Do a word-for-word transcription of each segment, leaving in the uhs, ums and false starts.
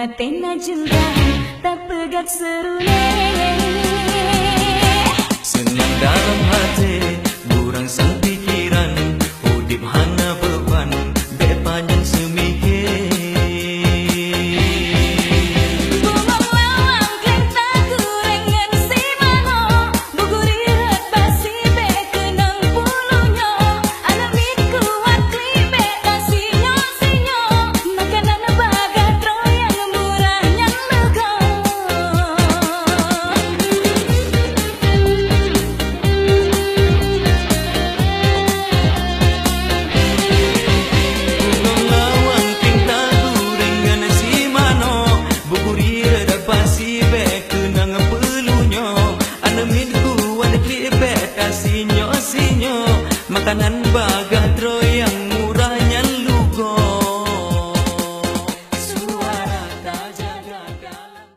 Até na jeunggang tapeugah seureuné. Seunang dalam até, beurangsang pikeran, udép hana beuban, bék panyang seumike. Bungong lawang kléng takureng ngon simanok. Buguri rot basi bék keunong puluh nyoe, aneuk miet kuat klik bék tasinyoe-sinyoe, makanan bagah droe nyang murah nyan leugo. Bungong lawang kléng takureng ngon simanok, buguri rot basi bék keunong puluh nyoe. Aneuk miet kuat klik bék tasinyoe-sinyoe, makanan bagah droe nyang murah nyan leugo. Suara tajaga dalam.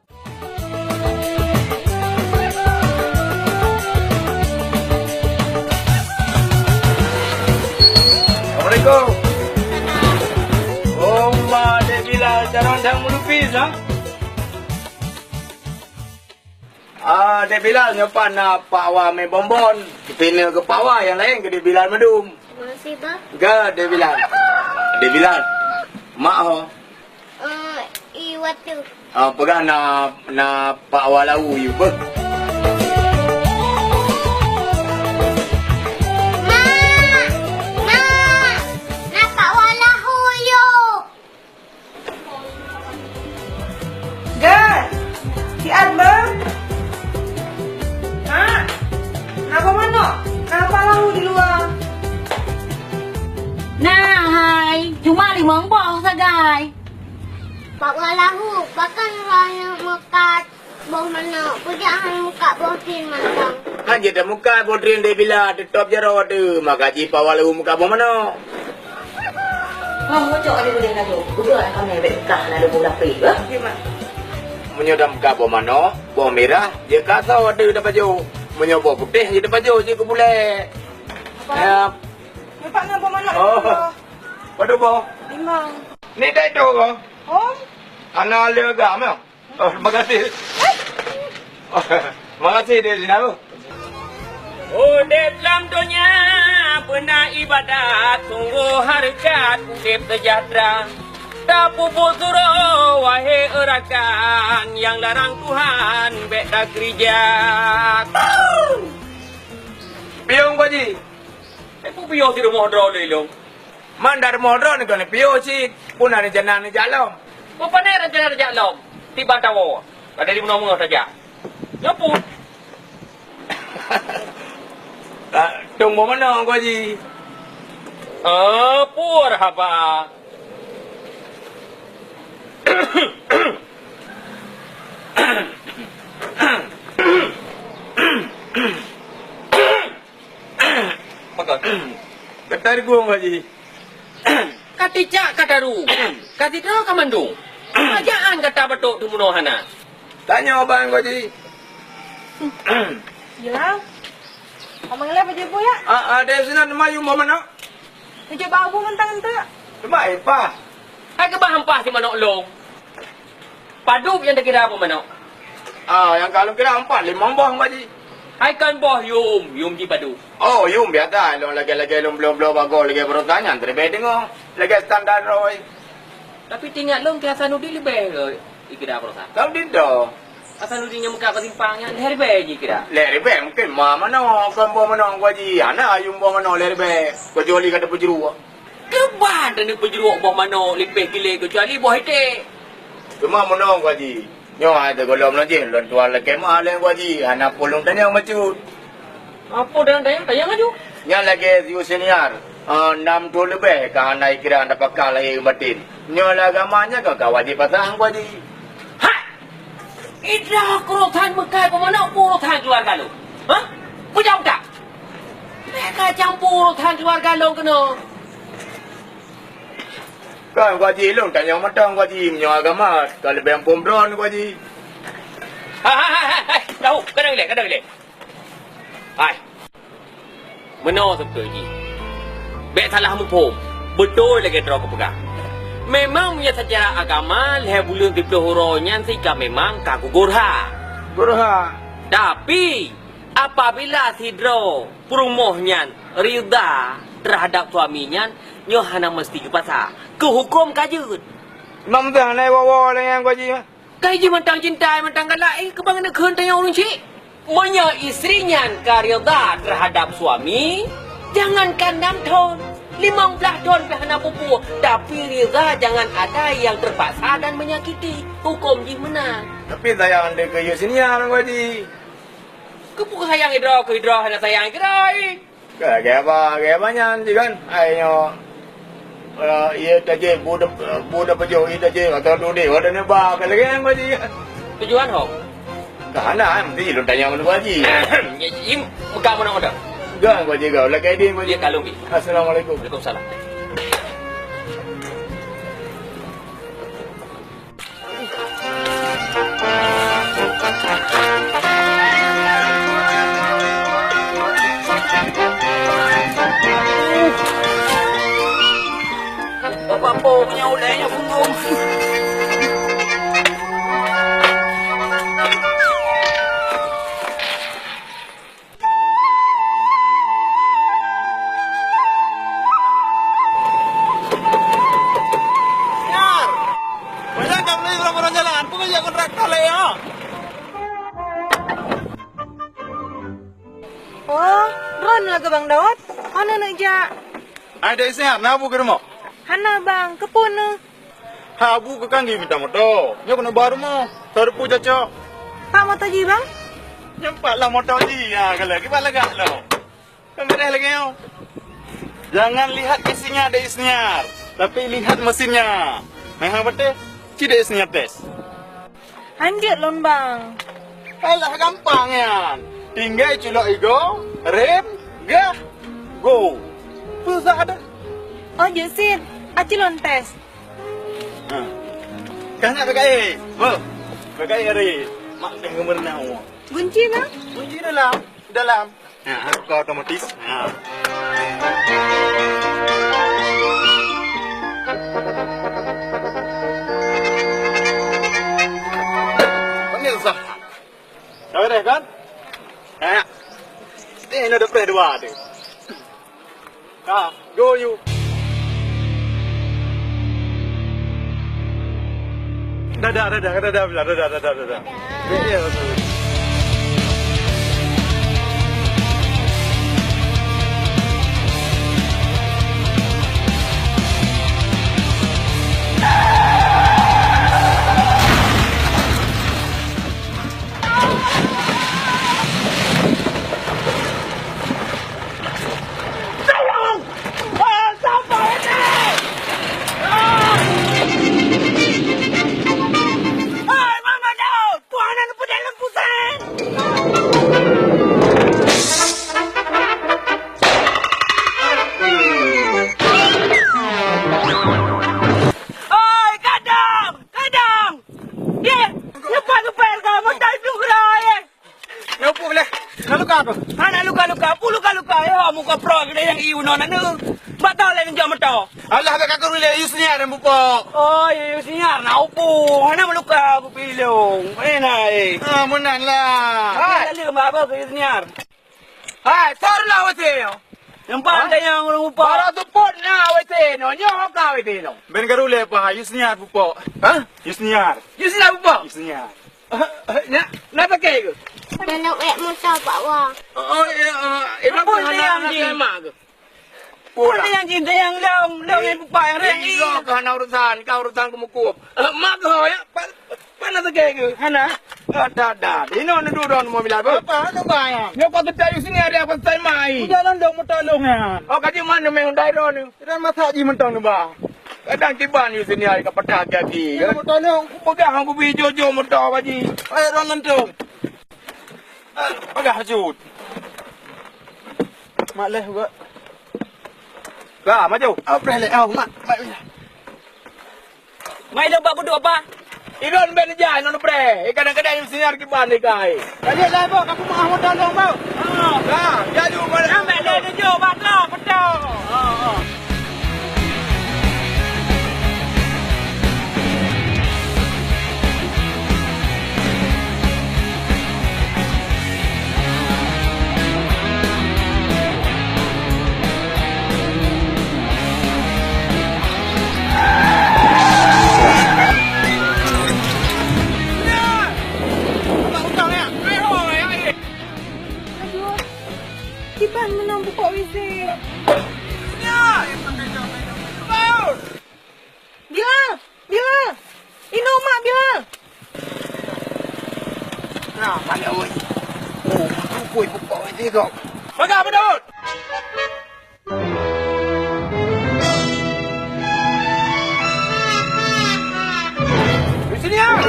Assalamualaikum. Oh, ma, Dek Bilal, carông dang meulupis, ha? Ah, Dek Bilal, nyoe pat na Pak Wa mé bonbon. Pih na keu Pak Wa, nyang laén keu Dek Bilal mandum. Makasih, Bah. Keu Dek Bilal. Dek Bilal. Mak ho. Eh, i watèe. Ah, peugah na, na Pak Wa lahu yue beuh. Mak! Mak! Na Pak Wa lahu yue. Gai, siat beuh? Ha? Na boh manok? Na Pak Wa lahu di luwa? Na hai, cuma limong boh sagai. Pak Wa lahu, pakon hana meukat boh manok, peue jak han meukat boh drien mantong? Kan jeuet meukat boh drien Dek Bilal, teutap jaroe teuh, maka jih Pak Wa lahu meukat boh manok. Hah, mucok ada boleh laju. Udah lah kami ambil kah na lubuk lapik, bah. Meunyoe dah meukat boh manok, boh mirah, jeuet keu asoe teuh tapajoh. Meunyoe boh putéh, jeuet tapajoh, jeuet keu bulèe. Apa? Ya. Nampak na boh manok. Oh. Padum boh? Limong. Ni tai tu ko? Oh. Ana le agam ya? Oh, terima kasih. Terima kasih, Dek Zina. Udép lam donya beuna ibadat, sunggoh hareukat udép seujahteura. Tapeubuet surôh, wahé rakan, nyang larang Tuhan bèk takeurija. Piôh, Pak Ji. Eh, peue piôh si rumoh droe lé lôn? Man dari modron keuneuk piôh cit, pun na rencana neujak lom. Peue pané rencana neujak lom? Tiban tawoe, ka dari meunoe-meunoe tajak. Nyoe pun. Ah, tông boh manok, Gua Ji. Oh, pur haba. Pakon? Ka tarueng, Pak Ji. Ka tijak ka taru. Ka sidroe ka mandum. Pajaan gata batok teumeunoe hana. Tanyoe bang, Pak Ji. Jeulaih. Abang lé Pak Ji, ya? Ah, ah, deh sinan mayum boh manok. Ijak bak bu mantong tu. Cuma ipah. Hai keubah ampah si manok lôn. Padub nyang takira boh manok? Ah, nyang ka lôn kira empat, limong boh, Pak Ji. Hai kon boh yum, yum ji padub. Oh, yum biasa. Lôn lagèe-lagèe lôn bloe-bloe bagoe lagèe baroesa nyan, teuleubeh teungoh. Lagèe standar droe. Tapi teuingat lôn keu Hasanuddin leubeh ikira baroesa. Hasanuddin toh? Hasanuddin nyang meukat bak simpang nyan, lhèe ribèe ji kira. Lhèe ribèe mungken ma manok, kon boh manok, Pak Ji. Hana yum boh manok lhèe ribèe, keucuali ka tapeujruek. Keuban taneuk peujruek boh manok lipéh kilé keucuali boh iték. Teuma meunoe, Gua Ji. Nyoe hai teugohlom lôn jih, lôn tuan lakèe meu'ah lé Gua Ji, hana peue lôn tanyong bacut. Apa dan tanyong, tanyong laju. Nyan lagèe si Husniar, ah, nam thôn leubeh ka hana ikira hana pakat lahé baten. Nyoe lam agama nyan ka, ka wajéb pasan, Gua Ji. Hai! Idroe keurosan meukai peumanök peurosan keuluwarga lôn. Hah? Peujaweueb that? Bèk ka campur urusan keuluwarga lôn keunoe. Kan, Gua Ji, lôn tanyong mantong, Gua Ji, meunyoe agama ka leubeh muphom droen, Gua Ji. Hai, hai, hai, hai, hai, tahu, kadang ilèe, kadang ilèe. Hai. Meunoe seubeutôi jih. Bèk salah muphom. Beutôi lagèe droe kupeugah. Memang meunyoe seucara agama lhèe buleuen siplôh uroe nyan sih ka memang ka gugurha. Gurha. Tapi, apabila sidroe peurumoh nyan rida terhadap suami nyan, nyoe hana meusti geupaksa. Keu hukôm ka jeuet. Imam Tuhan, nai woe-woe lagèe nyan, Haji. Kai jih mantong cinta, mantong galak, eh, keubang neukheun tanyoe ureueng chik. Meunyoe istri nyan ka rida terhadap suami, jangankan enam thon, limong blaih thon pih hana peue-peue, tapi rida jangan ada yang terpaksa dan menyakiti. Hukôm jih meunan. Tapi sayang deh keu Yusniar, Haji. Keupeue sayang idroe keu idroe hana sayang keudroe? Ka lagèe haba, lagèe haba nyan jih kan. Hai nyoe, eh, ié tajép, bu da-, bu dapajoh ié tajép, atau dudek, wadah neuba ka lagèe nyan jih kan. Tujuan ho? Ka hana, meusti lôn tanyong dulu, Haji. Im, meuka meunan, meunan. Gan, Haji, gau. Lagèe deh, Haji. Iya, kalon, Bi. Assalamualaikum. Waalaikumsalam. Bapak po punya ulai nya bungong. Siar! Banyak jam ni orang-orang jalan. Apa kau kontraktor leh ya? Oh, droeneuh lagèe Bang Daud. Hana neuk jak. Ai, dak Siar, na bu keu rumoh? Hana, Bang. Keupeue neuh? Ha, bu keu kanggi mita moto. Nyoe keuneuk ba rumoh. Sapeue cocok? Pak moto jih, Bang? Nyampat lah moto jih. Ha, kalau kiban lagak lo. Kan beres lagèe nyoe. Jangan lihat isinya ada Yusniar, tapi lihat mesinnya. Nah, ha, betul. Ci da Yusniar tes. Hanjeuet lôn, Bang. Alah, gampang nyan. Tinggai culok igo, rem, gas, go. Susah dah. Oh, jeuet cit. Aci lôn tes. Ha. Kah nak pakai? Bo. Pakai hari. Mak dah geumeureunah. Kunci na? Kunci dalam. Dalam. Ha, buka otomatis. Ha. Pemirsa. Dah beres kan? Ha. Eh, ini ada preh dua tu. Ha, go you. Dadah, dadah, dadah, dadah, dadah, dadah, dadah. Dadah. Tolong! Ah, sapa ini? Ah! Hai, Mama Daud! Tuhan ada pedang pusing! Hai, kadang! Kadang! Ye, lepas tu payah kau, mau tahu tu kena, ye. Nyoe peue leh? Na luka tu? Hana luka-luka, peue luka-luka? Eh, muka pro gede nyang iu non anu. Batal leh nunjuk moto. Alah, bèk kaku lé, Yusniar nyang bupok. Oh, Yusniar na upu. Hana meuluka kupi lông. Eh, na, eh. Ah, meunan lah. Hai, lalu mak apa ke Yusniar? Hai, sor lah wasi. Nampak tanya ureueng bupok. Baru tu pun na wasi no. Nyoe ka wasi no. Ben garu lé apa Yusniar bupok. Hah? Yusniar. Yusniar bupok. Yusniar. Nya, na pakai ke? Dalam ek musa Pak Wang. Oh, ya, eh, itu pun yang jin. Mak ke? Pun yang jin, yang long, long yang bupa yang reng. Ini lo ke hana urusan, kau urusan kumukup. Eh, mak ke ya? Pa-, panas ke ke? Hana. Ada, ada. Ini anu duduk dalam mobil apa? Apa? Anu bayang. Nyo kau tetai sini ada apa tetai mai? Udah londong motor long ya. Oh, kaji mana main Honda ni? Dan masak ji mentong ni, bah. Kadang kiban ni sini ai ka patah kaki. Ini motor long. Pegang aku bi jojo motor, Pak Ji. Ayo, orang ngantuk. Ah, pegang hajut. Mak leh juga. Bah, maju. Apa leh? Oh, mak, mak. Mai lôn bak kuduk apa? Ilôn ben ija, ilôn preh. Eh, kadang-kadang Yusniar kiban ni kai. Jadi lah, Bok, aku mau ahmad tolong, Bok. Ha. Dah, jadi, Bok. Ambek lé tujuh, bak tu, betul. Ha, ha. Kiban meunan pupuk W C. Bilal! Bilal! Inong mak Bilal! Nah, mana woi? Oh, pupuk pupuk W C kau. Pegang bedot! Di sini, ah!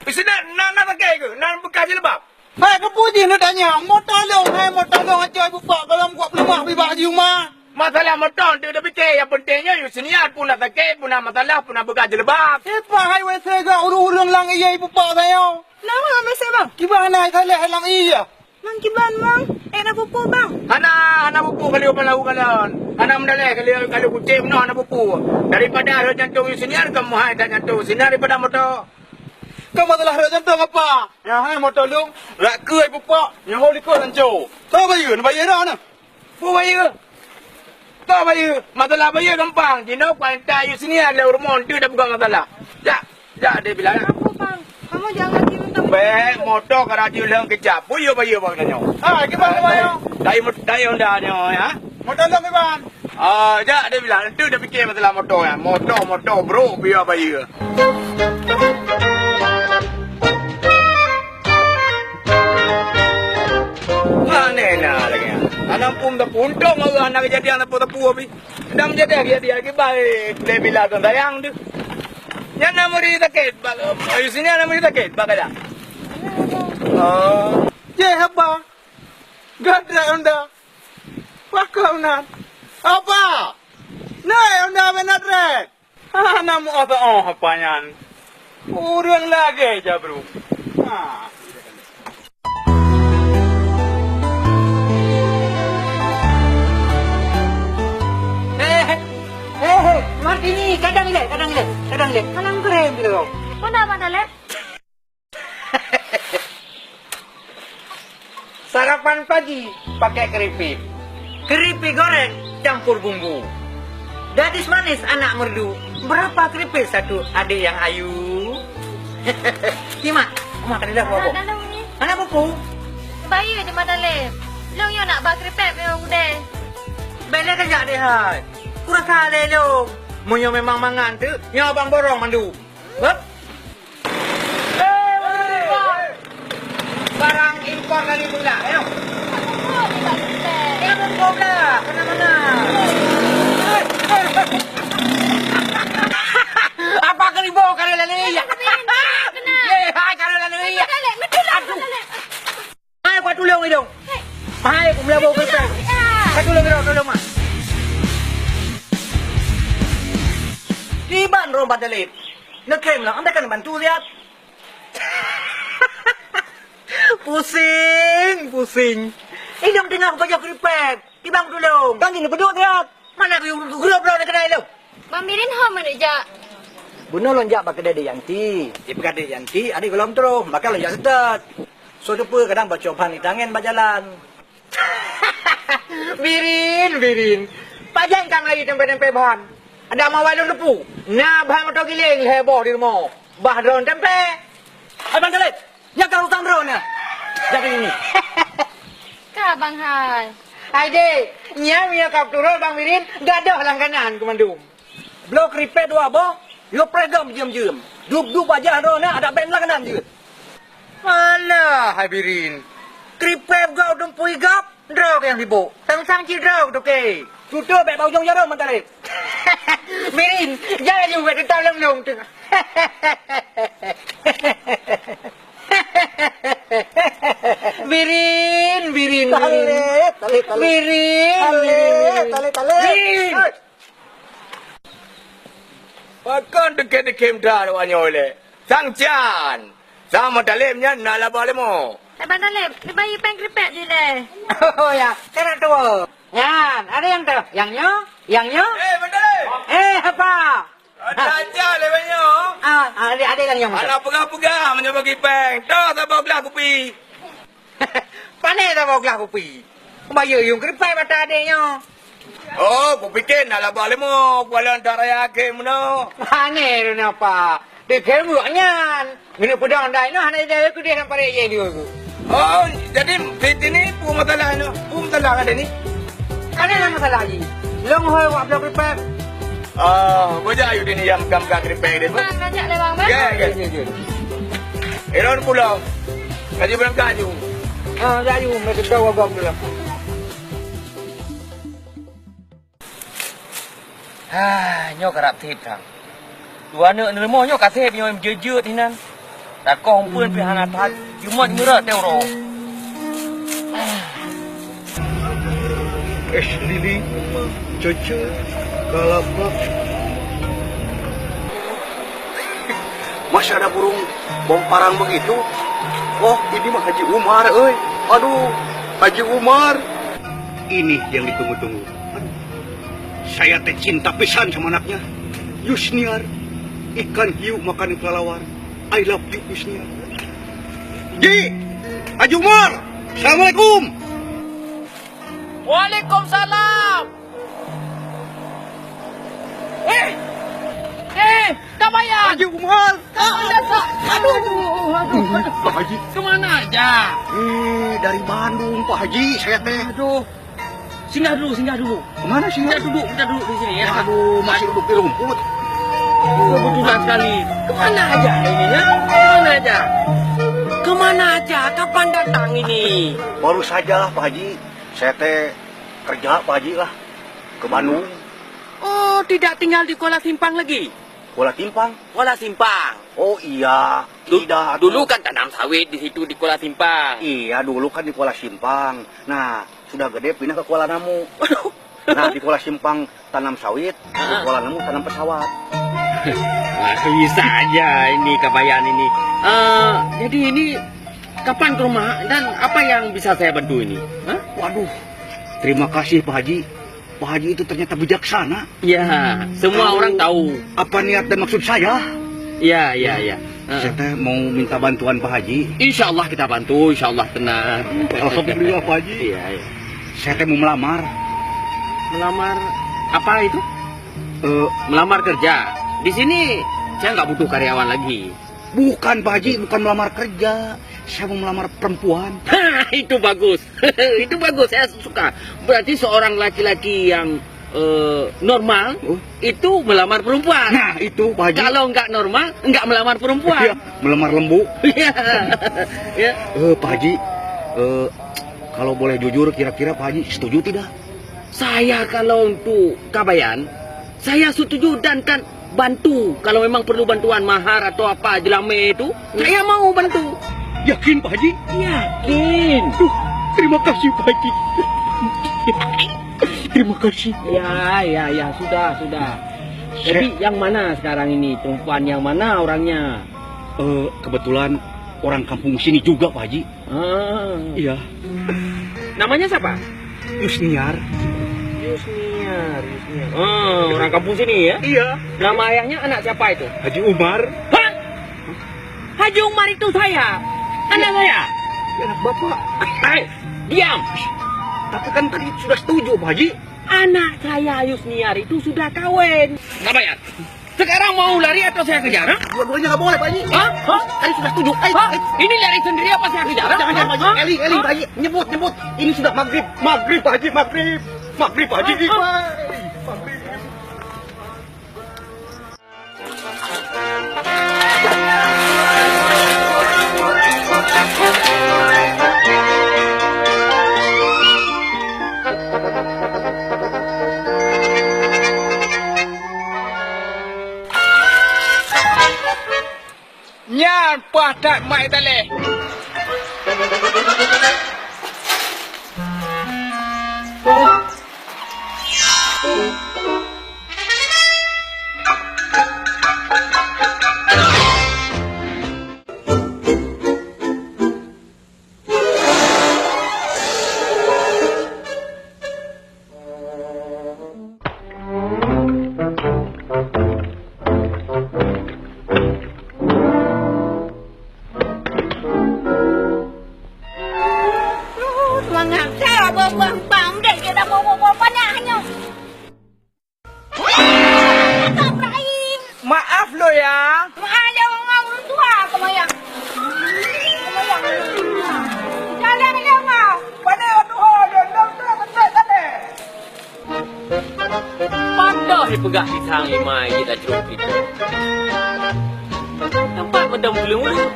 Di sini, na, na sakét ke? Na bekas jilbab? Hai, keupeue jih neutanyong? Moto lôn, hai, moto lôn, acok ibu pak gohlom kuat peuleumah bak jih uma. Masalah moto, hana tapike, nyang penting nyoe, yue siniat, peue na sakét, peue na masalah, peue na bekas jilbab. Sipa hai W C gak ureueng-ureueng lam ié ibu pak sayoe? Nama W C, Bang? Kiban hai salah lam ié. Mang kiban, Mang? Eh, na pupuk, Bang? Hana, hana pupuk kali bak lam ié kalon. Hana meudaleh kali, kali kucing meunoe hana pupuk. Daripada rhot jantong yue siniat, kamoe hai that jantong siniat daripada moto. Ka masalah rhot jantong apa? Nyang hai moto lôn, rak keu ibu pak, nyang ho likot lanco. Toh bayeue, na bayeue dah na. Peue bayeue? Toh bayeue. Masalah bayeue gampang. Jinoe kuantai yue siniat lé ureueng mon, tu dah bukan masalah. Jak, jak deh Bilal. Apa, Bang? Kamu jangan lagi minta. Bèk, moto ka rajin lheueh keucap. Peue yue bayeue bak tanyoe? Ah, kiban bayeue? Dai mot-, dai Honda nyoe, ya. Moto lôn kiban? Ah, jak deh Bilal. Tu dah fikir masalah moto, ya. Moto, moto, bro, biar bayeue. Aneh na lagèe nyan. Aneuk pun teupuntông Allah na kejadian teupeu-teupeu pih. Dang jadi dia dia ke baik. Dia bila tu sayang tu. Nyan na muri sakét, bak, eh, sini na muri sakét, bak ada. Oh. Ye, apa? Gadra anda. Pakam nan. Apa? Nai anda benat red. Hana meuoh-oh apa nyan. Ureueng lagèe jabru. Ha. Eh, eh, eh, Martini, kadang ilèe, kadang ilèe, kadang ilèe. Kadang krem gitu. Mana, mana, Lep? Sarapan pagi pakai keripik. Keripik goreng campur bumbu. Gadis manis anak merdu. Berapa keripik satu adik yang ayu? Simak, Mak, kena dah buat apa? Dalam ni. Anak buku? Bayar je mata lem. Long yo nak ba keripik memang udah. Bela kejak deh hai. Kurasa lelong. Meunyoe memang mangan tu, nyoe abang borong mandum. Hop. Barang impor dari Bula, ayo. Ya, betul dah. Kena mana? Apa keribu kali lalu iya? Eh, hai kali lalu iya. Aduh. Hai, kuat tulông idong. Hai, aku melabur kereta. Hai, tulông idong, tulông mak. Di ban roh badalip. Nekem lah, anda kan bantu siat. Pusing, pusing. Idong tengah pajoh keripet. Di bang tulông. Kan ini beduk siat. Mana aku grup lo nak kenal lo? Bang Mirin ho mana jak? Bunoe lôn jak bak keudè Dek Yanti. Di peugah Dek Yanti, adik gohlom troh, maka lôn jak seutôt. Soe teupeu kadang baco ban di tangen bak jalan. Birin, Birin. Pajan ka meulayeue tempe-tempe ban. Ada mawai lôn teupeu. Na ban moto giléng lhèe boh di rumoh. Bah droen tempe. Hai Bang Talib, nyan ka utang droen nyan. Jadi ini. Ka Bang hai. Hai deh, nyan meunyoe ka turot Bang Birin, gadoh langganan keumandum. Bloe kripet dua boh, yo preh gam jeuem-jeuem. Dup-dup aja droe na ada ben langganan jeuet. Alah, hai Birin. Kripet gop dumpui gop, droe nyang sibok. Sang-sang cit droe tukè. Tutoe bèk bak ujong jaroe meutaleb. Birin, jangan juga tetap lom-lom tu. Birin, Birin, Birin. Taleb, taleb, taleb. Birin, Taleb, Birin. Taleb, taleb. Birin. Hei. Pakon deuke-deuke meuda awak nyoe lé? Sang Chan. Sang Meutaleb nyan na laba leumo. Eh, Bang Taleb, dibayi péng kripet jih lé. Oh ya, kena tua. Nyan, ada yang tu. Yang nyo, yang nyo. Eh, Bang Taleb. Eh, apa? Ada aja lé banyak. Ah, ada, ada yang nyo. Anak peugah-peugah meunyoe bagi péng. Toh saboh glah kupi. Pane saboh glah kupi. Bayeue yueng keuripai mata adé nyoe. Oh, kupike na laba leumo, kuala antara yakin meunoe. Pane tu napa? Dikhem buet nyan. Ngeuneuh peudong dai nyoe hana idai keudeh lam parek ye dua ku. Oh, jadi Siti ni peue masalah nyoe? Peue masalah ngon Deni? Ka na masalah jih. Lôn hôi wak bloe kripek. Oh, beujak ayue Deni nyang gam-gam kripek deh. Bang, ngajak lé bang, bang. Oke, oke. Jeuet, jeuet, jeuet. Ilôn pulang. Kaji beurangkat aju. Ah, jak aju. Meukeudong wak bloe. Hah, nyoe karab sép sang. Dua aneuk neurumoh nyoe ka sép nyoe jeuet-jeuet hinan. Takoh umpeuen pih hana that, jumôt meurot teuh uroe. Es lili, ceuceu, kalapa. Masih ada burung bong parang begitu? Oh, ini mah Haji Umar, euy. Aduh, Haji Umar. Ini yang ditunggu-tunggu. Aduh, saya teh cinta pisan sama anaknya. Yusniar, ikan hiu makan kelelawar. I love you, Yusniar. Ji, Haji Umar, assalamualaikum. Waalaikumsalam. Eh, eh, Kabayan. Haji Umar. Ah, aduh, aduh, aduh, aduh. Pak Haji. Kemana aja? Eh, dari Bandung, Pak Haji, saya teh. Aduh. Singgah dulu, singgah dulu. Kemana singgah? Kita duduk, kita duduk di sini ya. Aduh, masih duduk di rumput. Kebetulan sekali. Kemana aja ini ya? Kemana aja? Kemana aja? Kapan datang ini? Baru saja, Pak Haji. Saya teh kerja, Pak Haji lah. Ke Bandung. Oh, tidak tinggal di Kuala Simpang lagi? Kuala Timpang? Kuala Simpang. Oh iya, Du-, tidak. Dulu kan tanam sawit di situ di Kuala Simpang. Iya, dulu kan di Kuala Simpang. Nah, sudah gede pindah ke Kuala Namu. Nah, di Kuala Simpang tanam sawit, di Kuala Namu tanam pesawat. Wah, bisa aja ini Kabayan ini. Eh, jadi ini kapan ke rumah dan apa yang bisa saya bantu ini? Hah? Waduh, terima kasih Pak Haji. Pak Haji itu ternyata bijaksana. Ya, semua orang tahu apa niat dan maksud saya. Ya, ya, ya. Heeh. Saya teh mau minta bantuan Pak Haji. Insya Allah kita bantu, insya Allah tenang. Alhamdulillah, Pak Haji. Iya, iya. Saya teh mau melamar. Melamar apa itu? Eh, melamar kerja. Di sini saya nggak butuh karyawan lagi. Bukan, Pak Haji, bukan melamar kerja. Saya mau melamar perempuan. Hah, itu bagus. Itu bagus, saya suka. Berarti seorang laki-laki yang, eh, normal itu melamar perempuan. Nah, itu, Pak Haji. Kalau nggak normal, nggak melamar perempuan. Iya, melamar lembu. Iya. Ya. Eh, Pak Haji, eh, kalau boleh jujur, kira-kira Pak Haji setuju tidak? Saya kalau untuk Kabayan, saya setuju dan kan bantu. Kalau memang perlu bantuan mahar atau apa jelame itu, saya mau bantu. Yakin, Pak Haji? Yakin. Duh, terima kasih, Pak Haji. Terima kasih. Ya, ya, ya, sudah, sudah. Jadi, yang mana sekarang ini? Perempuan yang mana orangnya? Eh, kebetulan orang kampung sini juga, Pak Haji. Ah. Iya. Namanya siapa? Yusniar. Yusniar, Yusniar. Oh, orang kampung sini ya? Iya. Nama ayahnya anak siapa itu? Haji Umar. Hah? Haji Umar itu saya. Anak saya? Ya, anak Bapak. Eh, diam. Tapi kan tadi sudah setuju, Pak Haji. Anak saya Yusniar itu sudah kawin. Kabayan. Sekarang mau lari atau saya kejar, ha? Dua-duanya nggak boleh, Pak Haji. Hah? Hah? Tadi sudah setuju. Ayo, hah? Ayo. Ini lari sendiri apa saya kejar, ha? Jangan, jangan, Pak Haji. Hah? Eli, Eli, Pak Haji. Nyebut, nyebut. Ini sudah maghrib. Maghrib, Pak Haji, maghrib. Maghrib, Pak Haji. Hah? Maghrib. Nyan paih that mak taleh. Mangat saya bang bang bang dek kita bawa bawa banyak hanya. Ibrahim. Maaf lo ya. Maaf ya, orang tua kemayang. Kemayang. Peugah pisang imai jeuet acrok kripo. Nampak meudong buleueng-buleueng.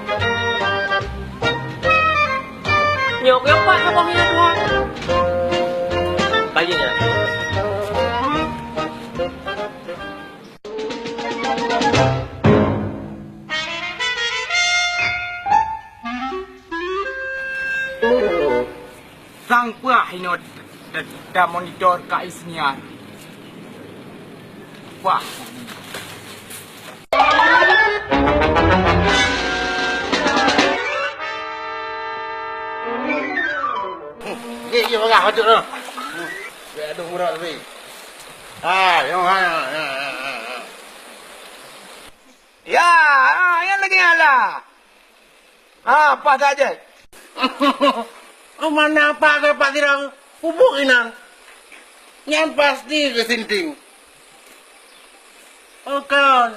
Nyoe keu pat saboh nyan dua. Kali nyan. Sang peue inoe da, da, da monitor ka isnian. Wah. Ni, ni, peugah patut tu. Biar aduh urat tapi. Ha, yo, ha, ha, ha, ha. Ya, ha, nyang lagèe nyan lah. Ha, paih that jih. Mana apa ke Pak Sirang? Pubuk inan. Nyan pasti ke sinting. Oh, kon.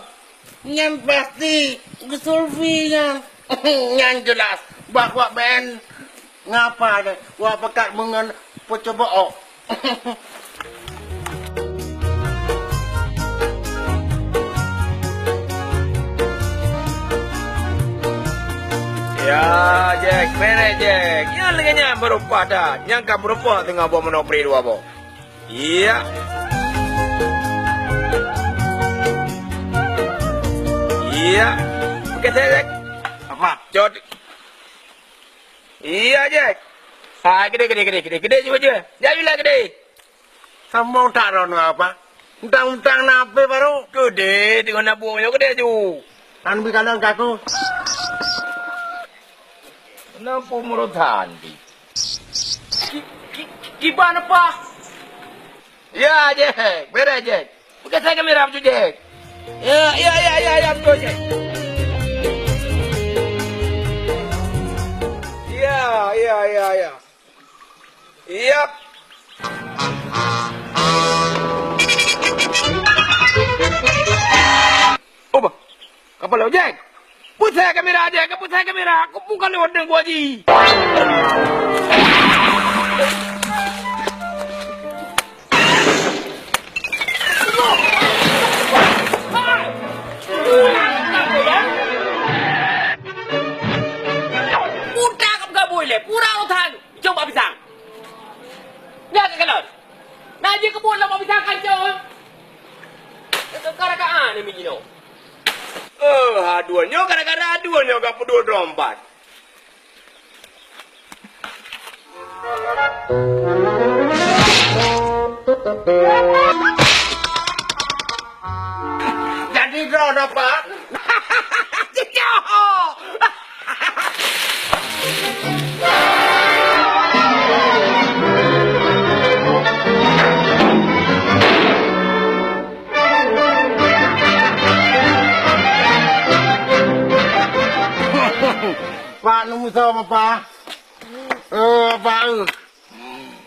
Nyan pasti geusulfi nyan. Nyan jelas. Bak wak ben ngapa deh? Wak pekat meungon peucoba ok. Ya, Jack, beres, Jack. Nyan lagèe nyan beureumpah that. Nyang ka beureumpah teungoh boh meunoe pri dua boh. Iya. Iya. Oke, saya, Jack. Apa? Cot. Iya, Jack. Ah, gede, gede, gede, gede, gede, gede, gede. Gede, gede. Sambung tak ron apa? Utang-utang na apa baru? Gede, tengok nak buang nyoe gede ju. Tan bi kalon kaku. Nampu murutan di. Ki-, ki-, kiban apa? Ya, Jack. Beres, Jack. Bukan saya kamera, betul, Jack. Ya, ya, ya, ya, ya, betul, Jack. Ya, ya, ya, ya. Yap. Oh, bah. Kapal laut, Jack. Pusai kamera, Jack. Pusai kamera. Aku bukan lewat dengan Bu Haji. Puta ka peugabui lé, pura urosan. Jom bak pisang. Nyan ka kalon. Na jih keubuet lom bak pisang kancong. Gara-gara ni miji nyoe. Eh, aduen nyoe gara-gara aduen nyoe ka peuduek droe empat. Jadi droe dapat. Cicok. Pak Numusa, Bapak. Eh, Pak, eh.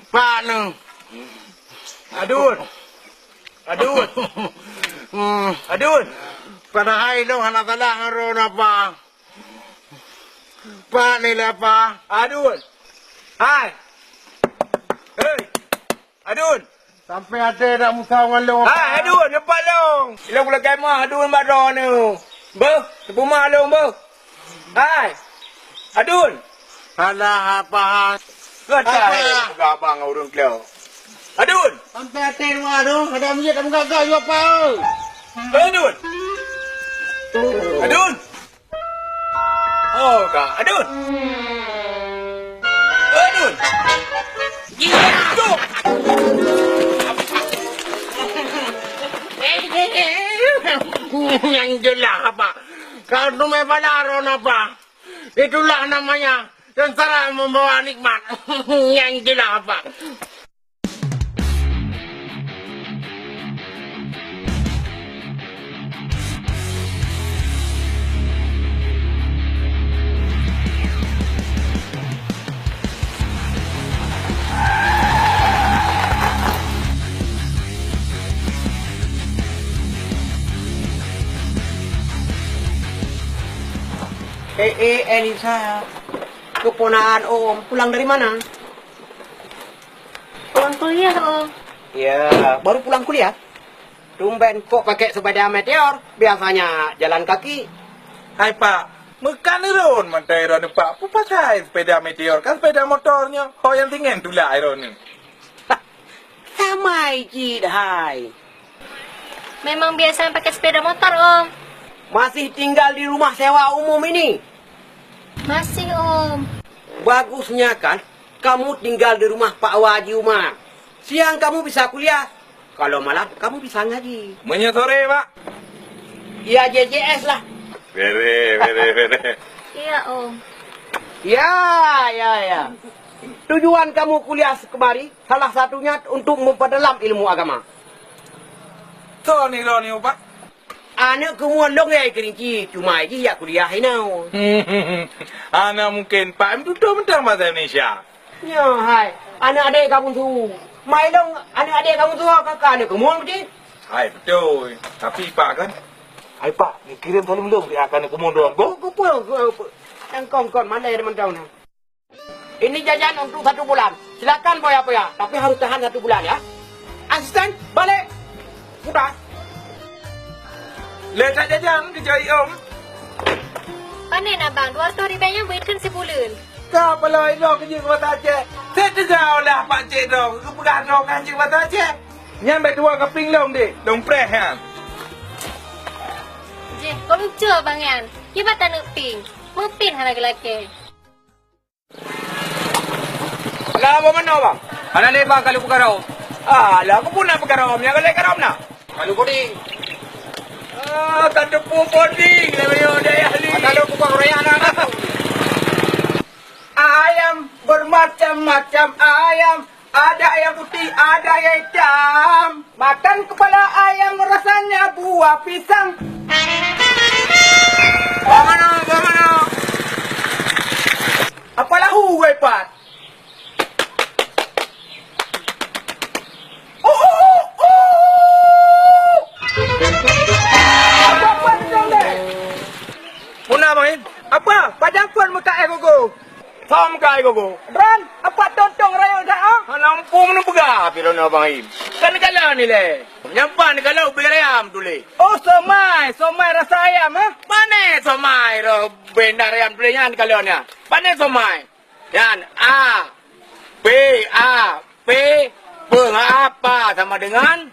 Pak, eh. Adun. Adun. Hmm. Adun. Padahai lôn hana salah ngon droeneuh, Pak. Pak, ni lah, Pak. Adun. Hai. Hei. Adun. Sampai até dak musah ngon lôn. Hai, Adun, leupah lôn. Ilôn kulakèe meuh, Adun, bak droeneuh. Beuh, teupeu meuh lôn, beuh. Hai. Adun. Alah, apa? Kata apa? Peugah abang ngon ureueng klo. Adun. Sampai até dua tu, ada meujiet dah meugaga juga, Pak. Adun. Adun. Oh, ka. Adun. Adun. Jatuh. Yang jelas apa? Kau tu main bala ron apa? Itulah namanya sengsara membawa nikmat. Yang jelas apa? Eh, eh, Elisa. Keponakan Om pulang dari mana? Pulang kuliah, Om. Ya, baru pulang kuliah? Tumben kok pakai sepeda meteor, biasanya jalan kaki. Hai Pak, meukan iron mantong iron Pak, peue pasai sepeda meteor, kan sepeda motor nyoe, ho nyang tingen tulak iron nyoe. Sama cit hai. Memang biasa pakai sepeda motor, Om. Masih tinggal di rumah sewa umum ini? Masih, Om. Bagusnya kan, kamu tinggal di rumah Pak Haji Umar. Siang kamu bisa kuliah, kalau malam kamu bisa ngaji. Meunyoe sore, Pak? Ya, J J S lah. Bere, bere, bere. Iya, Om. Ya, ya, ya. Tujuan kamu kuliah kemari salah satunya untuk memperdalam ilmu agama. Soe nirok nyoe, Pak? Aneuk keumuen lôn nyang keurinci, cuma jih jak kuliah inoe. Hana mungken, Pak, em tutoe mantong bahasa Indonesia. Nyoe hai, aneuk adék kamu tu. Mai lôn aneuk adék kamu tu ka, ka aneuk keumuen beutôi. Hai, beutôi. Tapi, Pak, kan? Hai, Pak, neukirém saleuem lôn, ya, ka aneuk keumuen droe, go. Ku, ku, ku, ku, ku. Nyang kon-kon, mandai mantong na. Ini jajan untuk satu bulan. Silakan, Buya-buya, tapi harus tahan satu bulan, ya. Asisten, balik. Udah. Lé that jajan keu jai, Om. Panen, Abang, dua ratus ribu nyan beuikan sibuleuen. Ka paloe droe keu jeuet keu bata Aceh. Saya teuga ulah Pak Cek droe, keu peugah droe kan jeuet keu bata Aceh. Nyan bèk tuwoe keu pieng lôn deh, lôn preh nyan. Jeh, kok lucu abang nyan. Kiban taneuk pieng. Meupin hana geulakèe. Lah, apa manoe, Bang? Hana lé, Bang, kalu peukarôm. Alah, keupeue na peukarôm? Nyang galak karôm na? Kalu puding. Ah, ka teupeu puding, lé meunyoe dayah li. Kalu pukon royak na. Ayam bermacam-macam ayam, ada yang putih, ada yang hitam. Makan kepala ayam rasanya buah pisang. Bagaimana? Bagaimana? Apa lahu, weh, Pat? Oh, oh, oh, oh. Apa, Pat, sedang deh? Muna, Bang Im. Apa? Padang pun muka eh, gogo. Thom kai gogo. Ran, apa tontong rayeuk that, ah? Hana muphom neupeugah pi droeneuh Bang Im. Kan neukalon ilèe. Nyang pat neukalon bèe ayam tuléh. Oh, somai, somai rasa ayam, ah? Pané somai roh bèe ayam tuléh nyan neukalon nyan. Pané somai. Nyan, A, P, A, P, peue ngon apa sama dengan?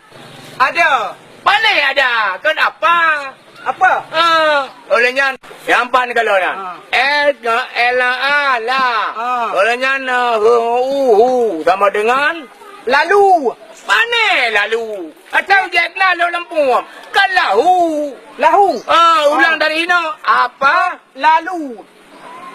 Ada. Paléh ada, kon apa? Apa? Ah, oleh nyan, nyang pat neukalon nyan. Ah. L ngon L, A, la. Ah. Oleh nyan, eh, hu, hu, hu, sama dengan? Lalu. Pané lalu. Atau jak na lôn lampu. Kan lahu. Lahu. Ah, ulang dari inoe. Apa? Lalu.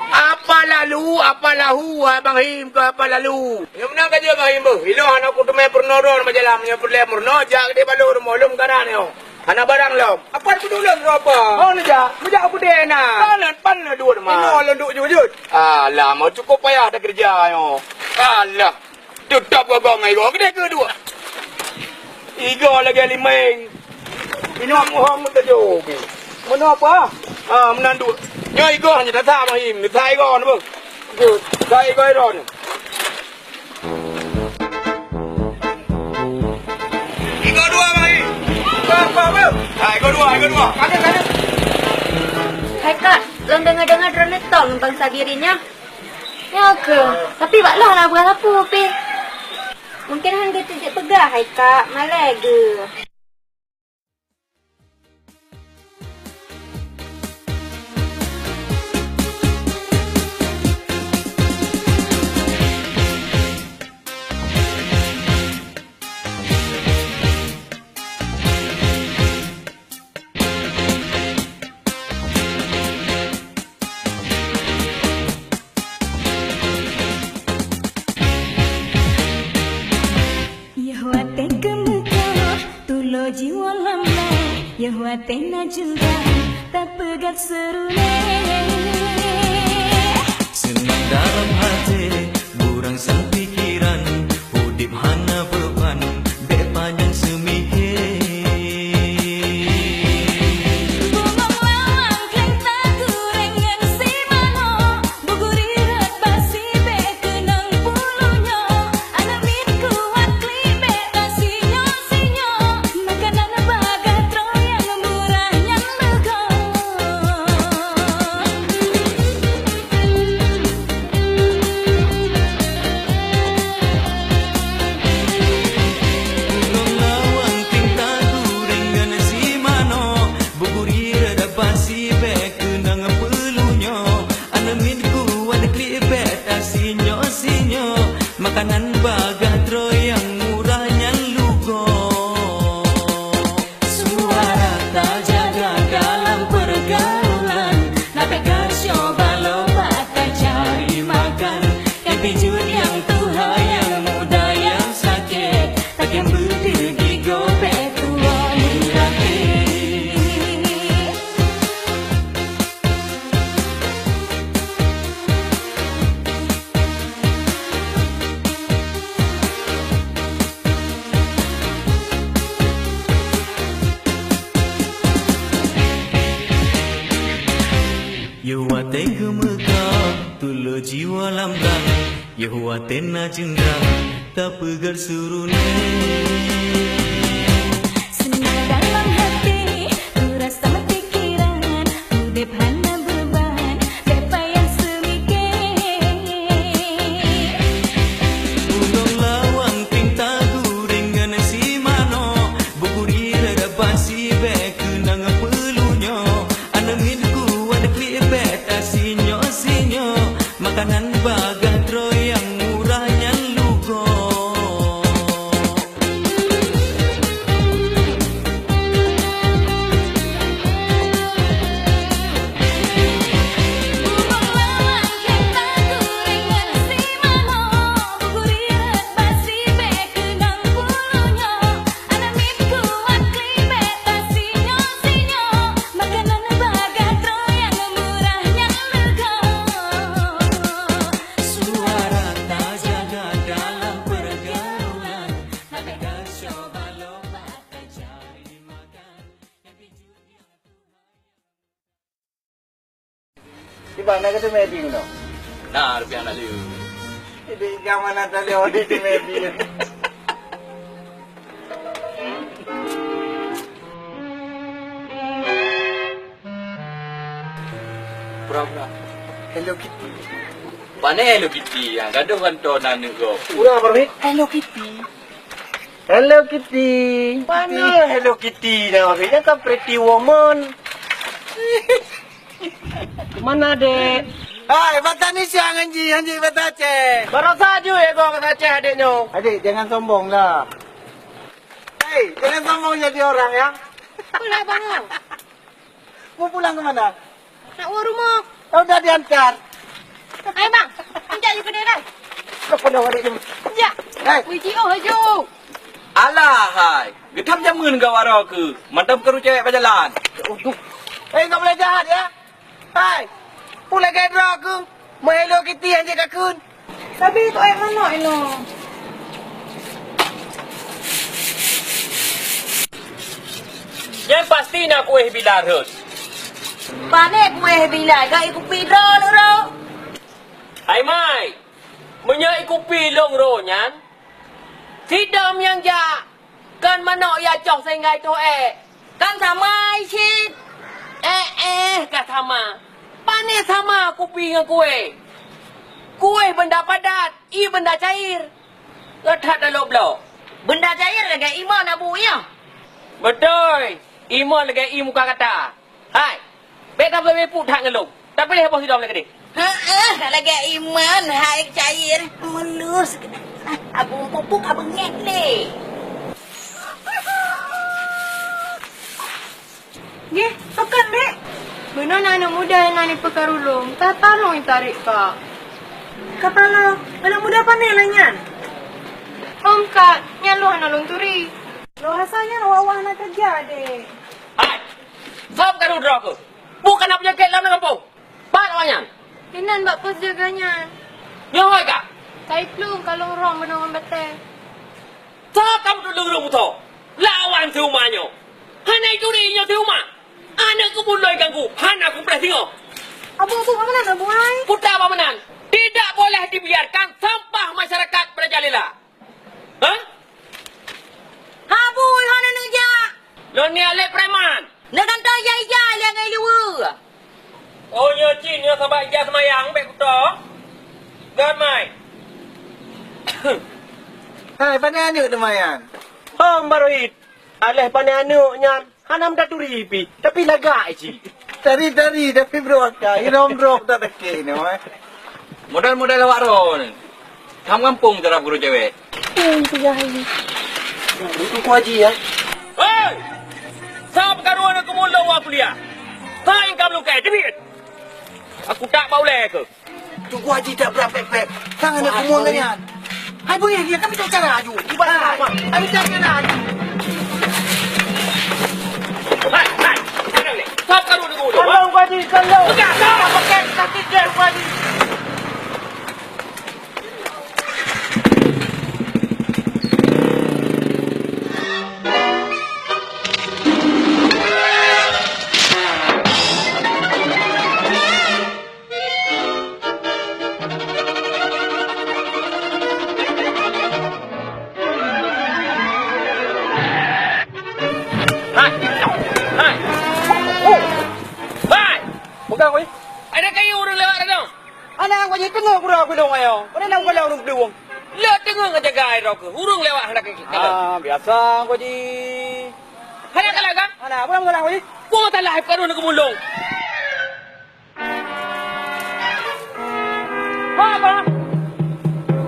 Apa lalu, apa lahu, Abang Him keu apa lalu? Nyang meunan ka jeuet Abang Him beuh. Ilôn hana kuteumé peurunoe droe nibak jalan, meunyoe peureulèe meurunoe, jak keudéh bak lôn rumoh lôn meukaran nyoe. Hana barang lom. Apa peuduek lôn droe apa? Oh, neujak, neujak u keudè na. Pan, pan na duek teuma. Inoe lôn duek jeuet-jeuet. Alah, mau cukup payah takeureuja nyoe. Alah. Teutap gagong ngon Igo, keudéh keu duek. Igo lagèe limeng. Inong muhom meutujoh. Meunoe apa? Ah, meunan duek. Nyoe Igo hana tasa Bang Im, tasa Igo na beuh. Tasa Igo Iron. Igo dua Bang Im. Apa, apa, apa? Ah, Igo dua, Igo dua. Ada, ada. Hai Kak, lôn deungoe-deungoe droeneuh tong bangsa Bireuen nyan. Nyoe keuh. Tapi bak lôn hana peugah sapeue pih. Mungken han geuteujeuet peugah hai kak, malèe geuh. Yoh watèe keumeukah, tulo jiwoe lam laè. Yoh watèe na jeunggang, tapeugah seureulee. Seunang dalam até, beurangsang pikeran, udép hana beuban, bèk panyang seumihé. Bungong lawang kléng takureng ngon si manok, buguri rot basi bèk keunong puluh nyoe, aneuk miet kuat klik bèk tasinyoe-sinyoe, makanan ba Sinyoe-sinyoe, makanan bagah droe nyang murah nyan lugoe. Suara tajaga dalam pergaulan, na pih ka syoe balo bak tacari makan. Nyang pijuet nyang tuha, nyang muda nyang sakét, takém beudeuh gigoe bék tuwoe neuraté. Yoh watée keumeukah, tulo jiwoe lam blang. Yoh watée na jeundrang, tapeugét suruné. Seunang dalam hati, rasa pikiran, udép hana beuban, bék payah seumiké. Ulôn lawang pinta guring ngon si manok, bukuri rada basi bék keunong peulunyoe. Aneuk miet kuat klik bék tasinyoe-sinyoe, makanan bagah droe nyang murah nyan lugoe. Suara tajaga dalam pergaulan, hana ka syoe balo bak tacari makan. Kiban na keuteumé di keunoe? Na, rupiah na lé. Jadi, ka mana tadi orang di keuteumé di? Pura-pura. Hello Kitty. Pane Hello Kitty? Nyang gadoh kantô na aneuk gob. Pura apa, Rohit? Hello Kitty. Hello Kitty. Mana Hello Kitty dah, Rohit? Nyang kan Pretty Woman. Mana, Dek? Hai, bata ni siang Anji, Anji bata Aceh. Barosa ju ya gua kata Aceh adek nyoe. Adik, jangan sombong lah. Hei, jangan sombong jadi orang ya. Pula bang. Mau pulang ke mana? Nak ke rumah. Oh, dah diantar. Hai bang, anjak je kedai dah. Kau pernah balik ni? Ya. Hai. Wiji oh haju. Alah hai. Geutam jameun gawara ke? Mantap keru cewek berjalan. Aduh. Eh, enggak boleh jahat ya. Hai. Pula gaya droe ke? Mau Hello Kitty anjak kakun. Tapi kok ayat manok inoe? Nyan pasti na kueh bila rhot. Pane kueh bila, ka ikupi droe lôn ro. Hai mai, meunyoe ikupi lôn ro nyan, sidom nyang jak. Kan manok ya coh sehingga itu eh. Kan sama cit. Eh eh ka sama. Pane sama kupi ngon kueh. Kueh benda padat, ie benda cair. Gata that dalam bloe. Benda cair lagèe imon abu nyoe. Beutôi, imon lagèe ie muka gata. Hai, bék tapeubeuet that ngon lôn. Tapiléh boh sidroe lé keudéh. Heeh, lagèe imon hai cair mulus. Abu pupuk abu ngét lé. Geh, pakon, Dek? Beuna na aneuk muda nyang na nipeukaru lôn, ka tanoh tarék ka. Ka tanoh? Aneuk muda pane na nyan? Om ka, nyan lôn hana lôn turi. Lôn rasa nyan awak-awak hana keureuja, Dek. Hai! Soe peukaru droe keuh? Peue ka na peunyakét lam gampông? Pat awak nyan? Inan bak pos jaga nyan. Nyoe hôi ka? Kai plueng ka lôn rhong beunong ngon batèe. Soe ka meutulông ureueng beusoe? Lawan si Uma nyoe. Hana ituri nyoe si Uma. Aneuk keubeue lôn ganggu, hana kupreh singoh. Abu, abu, bak meunan, abu ai? Peue ta bak meunan? Tidak boleh dibiarkan sampah masyarakat merajalela. Hah? Abu, hana neujak. Lôn ni alek preman. Neuk gantong ija-ija lé ngai luweue. Oh, nyoe cit nyoe sabab ija seumayang bék kuto. Gét mai. Hai, pane aneuk teuma nyan? Hom, Barohit. Aléh pane aneuk nyan hana meutaturi pih, tapi lagak cit. Tari-tari tapi brok ka, irom brok tak tekek ni, eh. Model-model awak droe ni. Tham gampông cara guru cewek. Hmm, tiga hari. Duduk Haji ya. Hei! Sapa karu aneuk keumulong awak kuliah? Hai, kamu lukai, teubiet! Aku tak bau lé ke? Teungku Haji tak berat pek-pek. Tangan aku mau nyan. Hai, boleh dia, kami tak cara aju. Hai, kami tak cara aju. Hai, hai, jangan ni. Kau karu dulu. Kalau Teungku Haji, kalau. Pegang, pegang. Pakai sakit dia, Teungku Haji. Hai! Hai! Hai! Pegang, weh. Ada kayu ureueng lewat dah. Aneuk Haji teungoh gura gulong ayo. Pada nak gula ureueng peuluwong. Le teungoh ngejaga air rokok. Ureueng lewat hendak ke. Ah, biasa Haji. Hana kalah kan? Hana, apa masalah Haji? Apa masalah air penuh ke mulung? Hai, bang.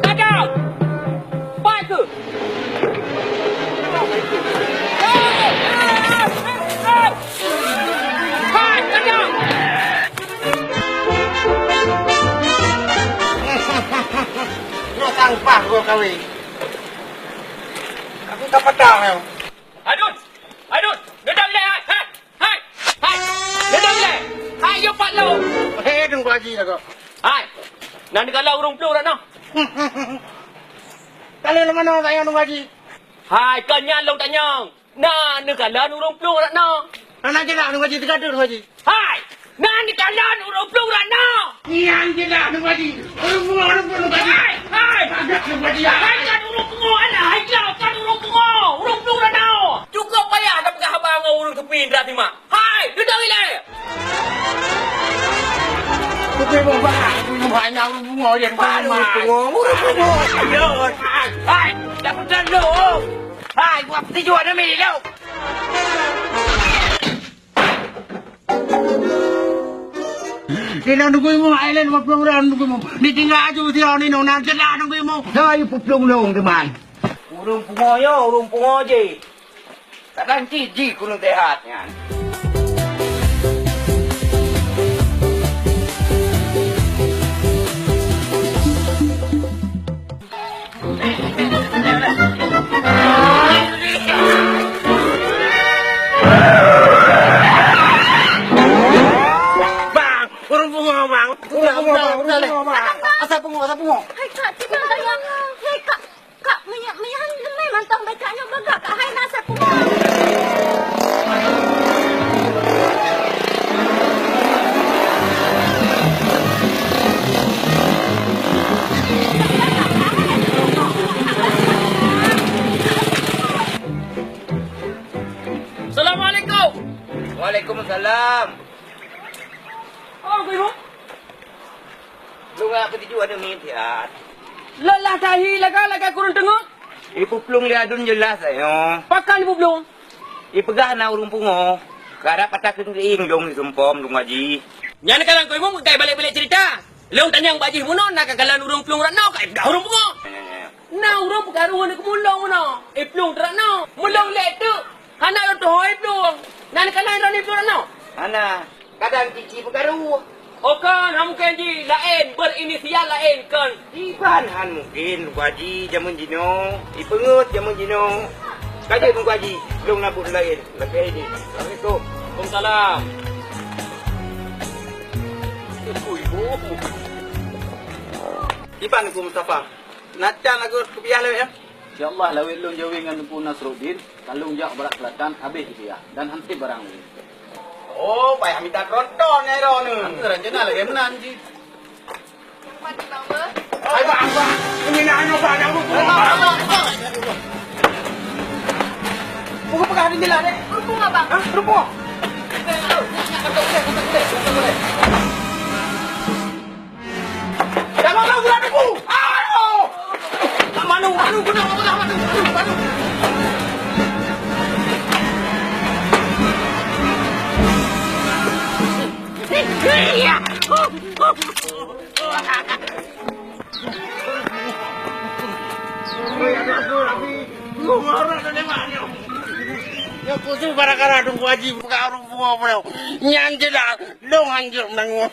Tajam. Pai ke? Hai, tajam. Nyoe sampah gua kawin. Aku tak patah, ya. Adun! Adun! Dodong ilèe, hai! Hai! Hai! Dodong ilèe! Hai, yue pat lôn! Hei, Teungku Haji lah kau. Hai! Na neukalon ureueng plueng rat noh? Kalon lam manoe, sayang Teungku Haji? Hai, kon nyan lôn tanyong. Na neukalon ureueng plueng rat noh? Na, na jeulaih Teungku Haji, teuka Teungku Haji. Hai! Na neukalon ureueng plueng rat noh? Nyan jeulaih Teungku Haji. Ureueng plueng, ureueng plueng Teungku Haji. Hai! Hai! Agak Teungku Haji, hai! Hai, kan ureueng pungo, alah, hai, kan ureueng pungo. Ureueng plueng rat noh. Cukup payah tapeugah haba ngon ureueng teupie indra simak. Hai, dudong ilèe! Kupi bombak, kupi bombak, nyang ureueng pungo dia, ureueng pungo, ureueng pungo. Hai, hai, dah peugah lôn. Hai, buat peutujuh ada mi lôn. Di dalam nunggu imu, ai lain dua puluh orang nunggu imu. Ditinggal aju dia ni, nona jelas nunggu imu. Dah, ibu pelung-lung teman. Ureueng pungo yo, ureueng pungo je. Kadang cit jih kureueng seuhat nyan. Bang, ureueng pungo, Bang. Ureueng pungo, Bang. Ureueng pungo, Bang. Asai pungo, asai pungo. Hai, Kak, tinggal saya. Hai, Kak. Kak, meunyo-, meunyo han leumeh mantong bèe kak nyoe bagaih kak hai na asai pungo. Assalamualaikum. Waalaikumsalam. Oh, Ibu. Lôn ngak peutijok aneuk miet siat. Lôn lah tahi lagak-lagak kureueng teungoh. Ipeuplong lé aduen jeulaih tanyoe. Pakon ipeuplong? Ipeugah na ureueng pungo, karab ata keuneuk ieng dong di sumpom dong haji. Nyan kalon keu imum kai balek-balek cerita. Lôn tanyong bak jih bunoe na kakalon ureueng plueng rat noe ka ipeugah ureueng pungo. Na ureueng peukaru ngon keumulong meunoe, iplueng teurak noe. Mulong lé teuk, hana lôn tuho iplueng. Na neukalon droeneuh iplueng teurak noe? Hana, kadang cici peukaru. Oh kon, hana mungken jih, laén, berinisial laén kon. Iban han mungken, Teungku Haji, jameun jinoe, ipeungeuet jameun jinoe. Ka jeuet Teungku Haji, lôn na buet laén, lakée jih. Assalamualaikum. Waalaikumsalam. Iban Teungku Mustafa. Na can lagoe kupiah lé, ya? Insya Allah, lawét lôn jawé ngon Teungku Nasruddin, ka lôn jak barat selatan, habéh kupiah, dan hanteb barang lé. Oh, payah mita tronton, ya, droeneuh. Aku rencana lagée meunan, Ji. Hai, Bang, Bang. Ini nak anu, Bang, nak urut. Buku pegang di jalan, eh? Urut bunga, Bang. Hah? Urut bunga? Jangan ganggu anak aku. Aduh. Manu, manu, guna, guna, manu, manu, manu. Iya. Nyoe khusus gara-gara Teungku Haji buka ureueng pungo. Nyan cit dah, dong hanjeuet meunangoe.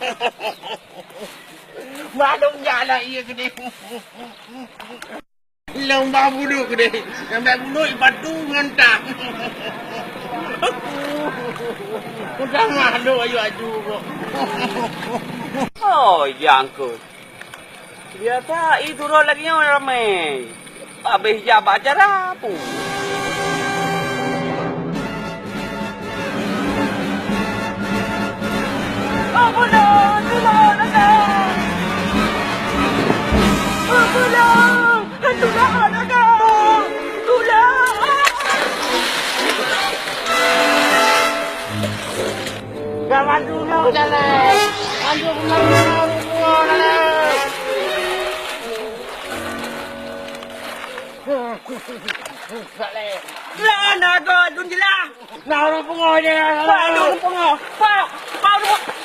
Badong jalan ié keudeh. Lom bah buduk deh. Sampai buduk ipatu ngon tang. Udah malu ayu aju kok. Oh, jangkut. Biasa, i turun lagi nyoe ramai. Habis jak bak acara pun. Oh, tulung, tulung, tulung. Oh, tulung. Hantu jahat agam! Tulung! Ka bantu nyoe, Dalek! Bantu nyoe, nyoe, nyoe, Dalek! Dalek! Lah, naga dun jelah! Nah, ureueng pungo je, Dalek! Pak, ureueng pungo! Pak! Pak, ureueng pungo!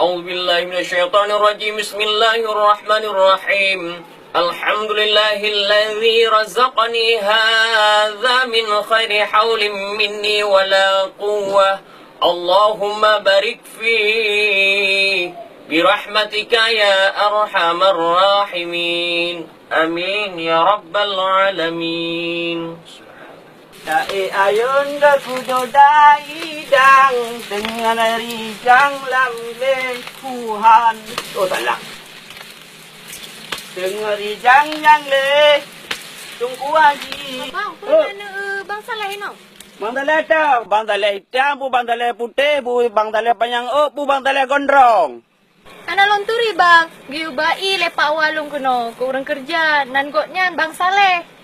أعوذ بالله من الشيطان الرجيم. بسم الله الرحمن الرحيم. الحمد لله الذي رزقني هذا من غير حول مني ولا قوة. اللهم بارك فيه برحمتك يا أرحم الراحمين. آمين يا رب العالمين. Taék ayôn geukudoda idang, deungon rijang lam lé kuhan. Oh, salah. Deungon rijang nyang lé Teungku Haji. Abang, peue na, eh, Bang Saleh inoe? Bang Saleh itam, Bang Saleh itam, peue Bang Saleh putéh, peue Bang Saleh panyang ôk, peue Bang Saleh gondrong. Hana lôn turi, Bang. Geuyue ba-i lé Pak Wa lôn keunoe keu ureueng keureuja, nan gobnyan Bang Saleh.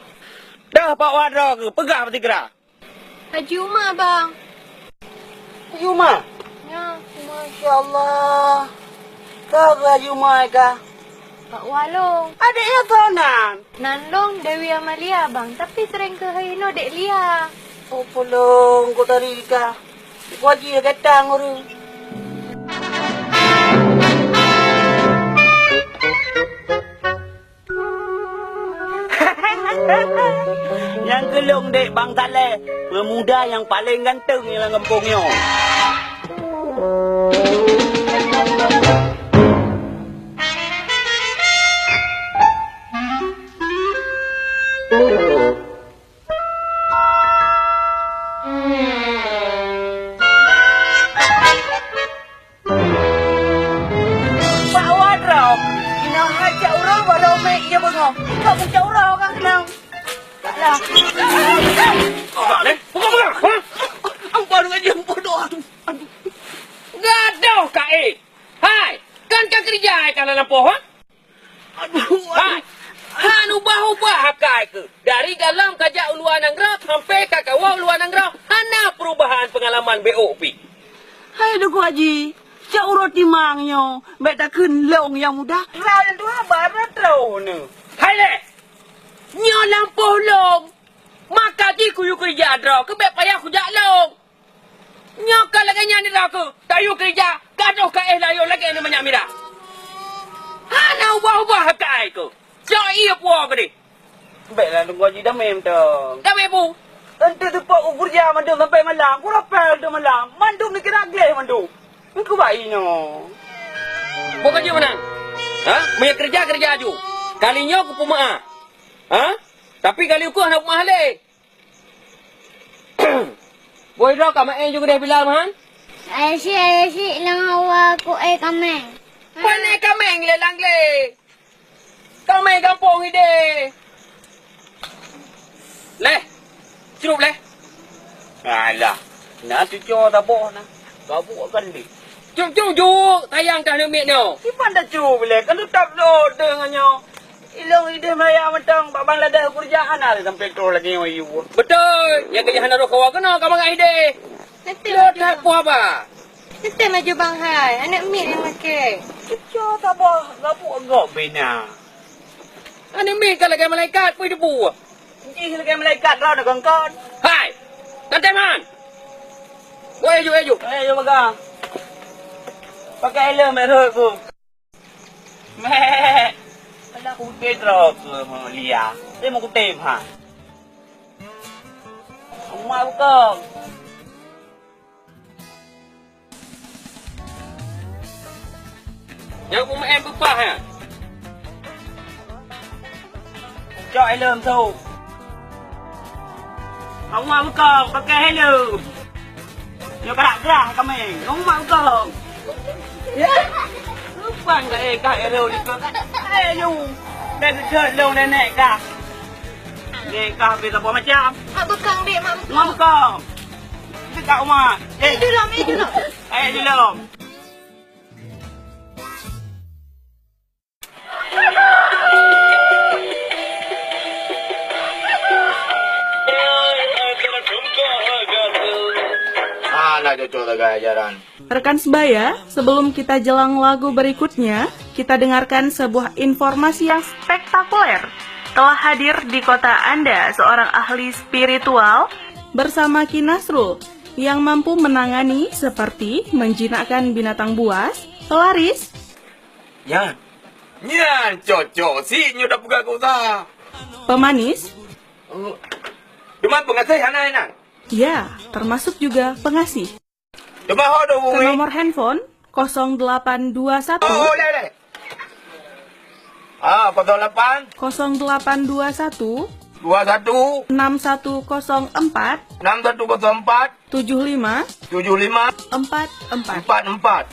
Dah Pak Wa droe keuh, peugah bak sigra. Haji Uma, Bang. Haji Uma? Ya. Masya Allah. Ka Haji Uma ka? Pak Wa lôn. Adék nyoe soe nan? Nan lôn Dewi Amalia, Bang, tapi sering keuhai inoe Dek Lia. Oh, pulang, kok tadi ka. Kok Haji dah datang, ureueng. Nyang keu lôn dek Bang Saleh, pemuda nyang paleng ganteng lam gampông nyoe. Pak Wan Rong, inoe hai cak uroe baroe mé ia beungoh. Ikok pun cak uroe ka keunong. Taklah. Peugah lé, peugah, peugah. Ampôn ngaji, ampôn doa. Aduh. Gadoh ka, eh. Hai, kan ka keureuja, eh, ka na lampôh, ha? Aduh, aduh. Hai, han ubah-ubah akai keuh. Dari galom ka jak u luwa nanggroe sampai ka kawoe u luwa nanggroe, hana peurubahan peungalaman beuôk pih. Hai Teungku Haji, cok uroe timang nyoe, bèk takheun lôn nyang muda. Droe nyang tuha barat droeneuh. Hai lé! Nyoe lampôh lôn. Maka jih kuyue keureuja droe keuh bèk payah kujak lôn. Nyoe ka lagèe nyan droe keuh, tayue keureuja, gadoh ka éh layông lagèe nyan manyak mirah. Hana ubah-ubah akai keuh. Cok ie puwoe keudeh. Bèklah Teungku Haji damé mantong. Damé peue? Eunteuk teupok u keureuja mandum sampai malam, ku rapel teuk malam, mandum neukira gleh mandum. Eungku bai nyoe. Bukan jeuet meunan. Ha? Meunyoe keureuja, keureuja aju. Kali nyoe kupeumeu'ah. Ha? Tapi kali ukeue hana peumeu'ah lé. Boh droe ka meu'èn ju keudeh bila meuhan? Ayah si, ayah si, lam hawa ku eh kameng. Pane kameng lé lang lé. Kameng gampông ideh. Leh. Cerup leh. Alah. Na cuco taboh na. Gabuk kan deh. Cup-cup juk tayang dah neumit nyoe. Kiban dah cup leh. Kan tetap lo deh ngan nyoe. Ilong ideh maya mantong. Bang ladeh keureuja hana lé sampoe troh lagèe nyoe yue. Beutôi, nyang keu hana roh kawa keunoe ka mangat hideh. Nanti lo laju tak bang. Puah ba. Nanti laju bang hai, aneuk miet nyang lakèe. Cuco saboh gabuk gok bina. Aneuk miet ka lagèe malaikat, peue teupeue? Jih lagèe malaikat droe na kongkon. Hai! Tante Man! Woi, aju, aju. Eh, aju pegang. Pakai helm, eh, rot, bu. Meh. Alah, kuté droe keu Mulia. Dia mau kuté, ha. Emak bukong. Nyang peumaén peupah nyan. Cok helm tu. Awak bukong pakai helm. Nyoe karak grah kami. Awak bukong. Ya. Lupang dah eh kah helm ni kau. Eh, you. Dah duduk dong nenek kah. Nenek kah habis apa macam? Mak bukong dek, mak bukong. Mak bukong. Dekat rumah. Eh, dulu, eh, dulu. Eh, dulu. Ah, nak cocok lagi ajaran. Rekan sebaya, sebelum kita jelang lagu berikutnya, kita dengarkan sebuah informasi yang spektakuler. Telah hadir di kota Anda seorang ahli spiritual bersama Ki Nasrul yang mampu menangani seperti menjinakkan binatang buas, pelaris, Nyan. Nyan cocok sit nyoe tapeugah keu usaha. Pemanis. Oh. Cuma pengasih hana inan. Ya, termasuk juga pengasih. Cuma ho do. Ke bumi. Nomor handphone kosong delapan dua satu. Oh, oh, leh, leh. Ah, kosong lapan. Kosong delapan dua satu. Dua satu. Enam satu kosong empat. Enam satu kosong empat. Tujuh lima. Tujuh lima. Empat empat. Empat empat.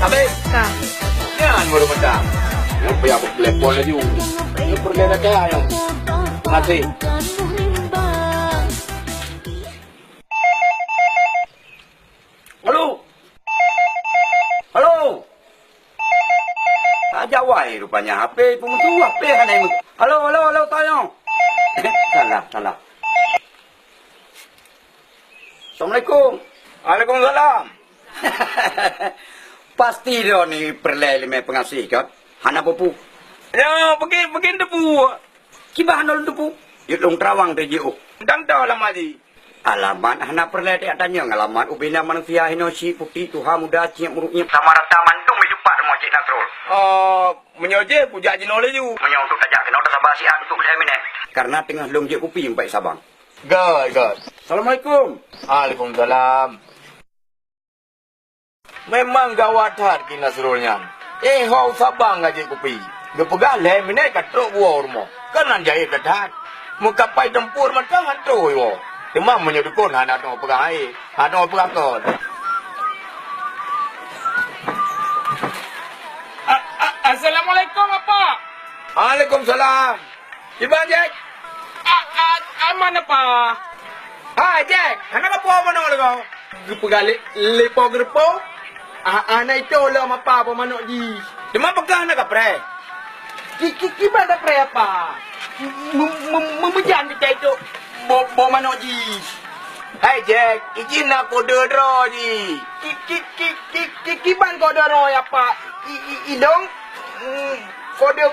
Habis. Ka. Nyan baru mantap. Nyang payah beutelepon laju. Nyang peureulèe dah kaya nyang. Mati. Halo. Halo. Ajak wai rupanya H P peumusuh, H P hana imut. Halo, halo, halo, tayong. Salah, salah. Assalamualaikum. Waalaikumsalam. Pasti droeneuh peureulèe ileumèe peungaséh kan? Hana peue-peue. Ya, bagi, bagi teupeue. Kiban hana lôn teupeue. Jeuet lôn teurawang teuh jiôh. Dang tahu alamat jih. Alamat hana peureulèe tajak tanyong alamat ubena manusia hinoe syiek putéh tuha muda ciek meurunyeb. Sama rata mandum jitupat rumoh Cik Nasrul. Oh, meunyoe jih kujak jinoe laju. Meunyoe untuk tajak keunoe tasaba siat untuk lhèe minèt. Karena teungoh lôn jép kupi umpék Sabang. Göt, göt. Assalamualaikum. Waalaikumsalam. Memang gawat that Ki Nasrul nyan. Eh, ho u Sabang ka jép kupi. Geupeugah lhèe minèt ka trok woe u rumoh. Keunan jahé that-that. Meukapai teumpur mantong han trok woe. Teuma meunyoe dukon hana teupeugah hai, hana teupeugah kon. A-, a-, Assalamualaikum, Apa. Waalaikumsalam. Kiban, Jack? A, a, aman apa? Hai, Jack, hana ka po meunoe lé kau? Geupeugah lé, lé po geureupo? Ah, ah, na itu lom apa po manok jih? Teuma peugah na kapreh. Ki, ki, kiban kapreh apa? Mem-, mem-, mem-, meujan kita itu bo, bo manok jih. Hai, Jack, ijin na kode droe jih. Ki, ki, ki, ki, ki, kiban kode droe apa? I, i, idong, mm, kode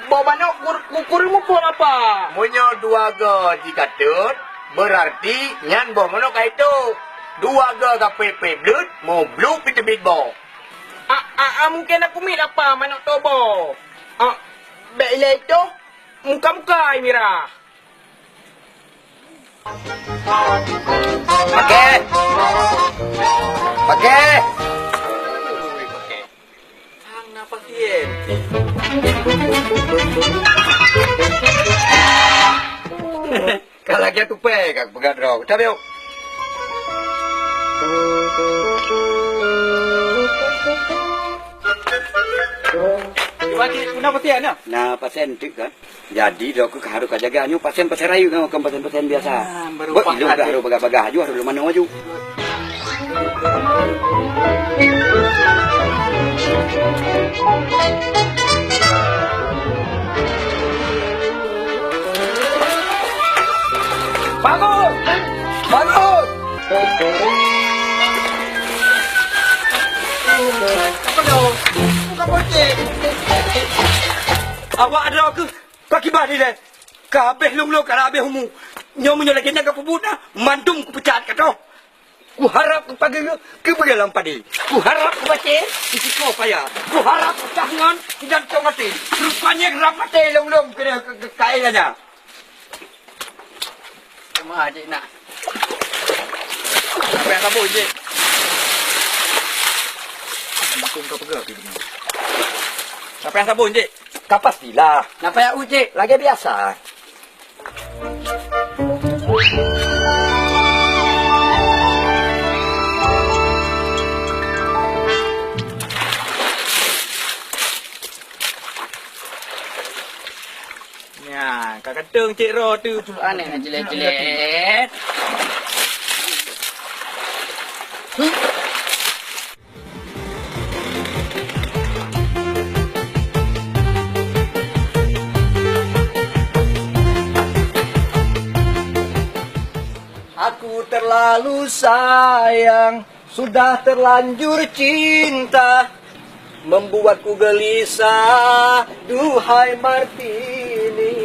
Boh manok kur-, ku-, kureueng muphom apa? Meunyoe dua goe jikateut, beurarti nyan boh manok ka itôh. Dua goe ka pép-pép bleuet, meubluk pih teubiet boh. A, a, a, mungken aku miet apa manok tobo. A, bèk ilèe itôh, muka-muka ai mirah. Pakai. Pakai. Hang na pasien. Ka lagèe tupè ka peugah droe. Tabiok. Cuba cek, na pasien na? Na pasien tu kan. Jadi, droe keuh harôh ka jaga nyoe pasien-pasien rayeuk nyoe, kon pasien-pasien biasa. Ah, baru. Bot ilôn ka harôh bagah-bagah aju, harôh lôn manoe aju. Awak droe keuh pakibah dilèe. Ka habéh lôn-lôn, ka habéh umu. Nyoe meunyoe lagèe nyan kapeubuet na, mandum kupeucat ka toh. Kuharap keu pageuh keubeue lam padé. Kuharap keu bacé keu sikoe paya. Kuharap keu kah ngon keu gantong até. Rupajih rab maté lôn-lôn keu, keu, keu kaé nyan. Cuma cik nak. Siapa yang sabun cik? Siapa yang sabun cik? Ka pastilah. Napa ya, Ucik? Lagèe biasa. Nyan, ka kantong cik ro tu. Aneh na jelek-jelek. Aku terlalu sayang, sudah terlanjur cinta, membuatku gelisah, duhai Martini.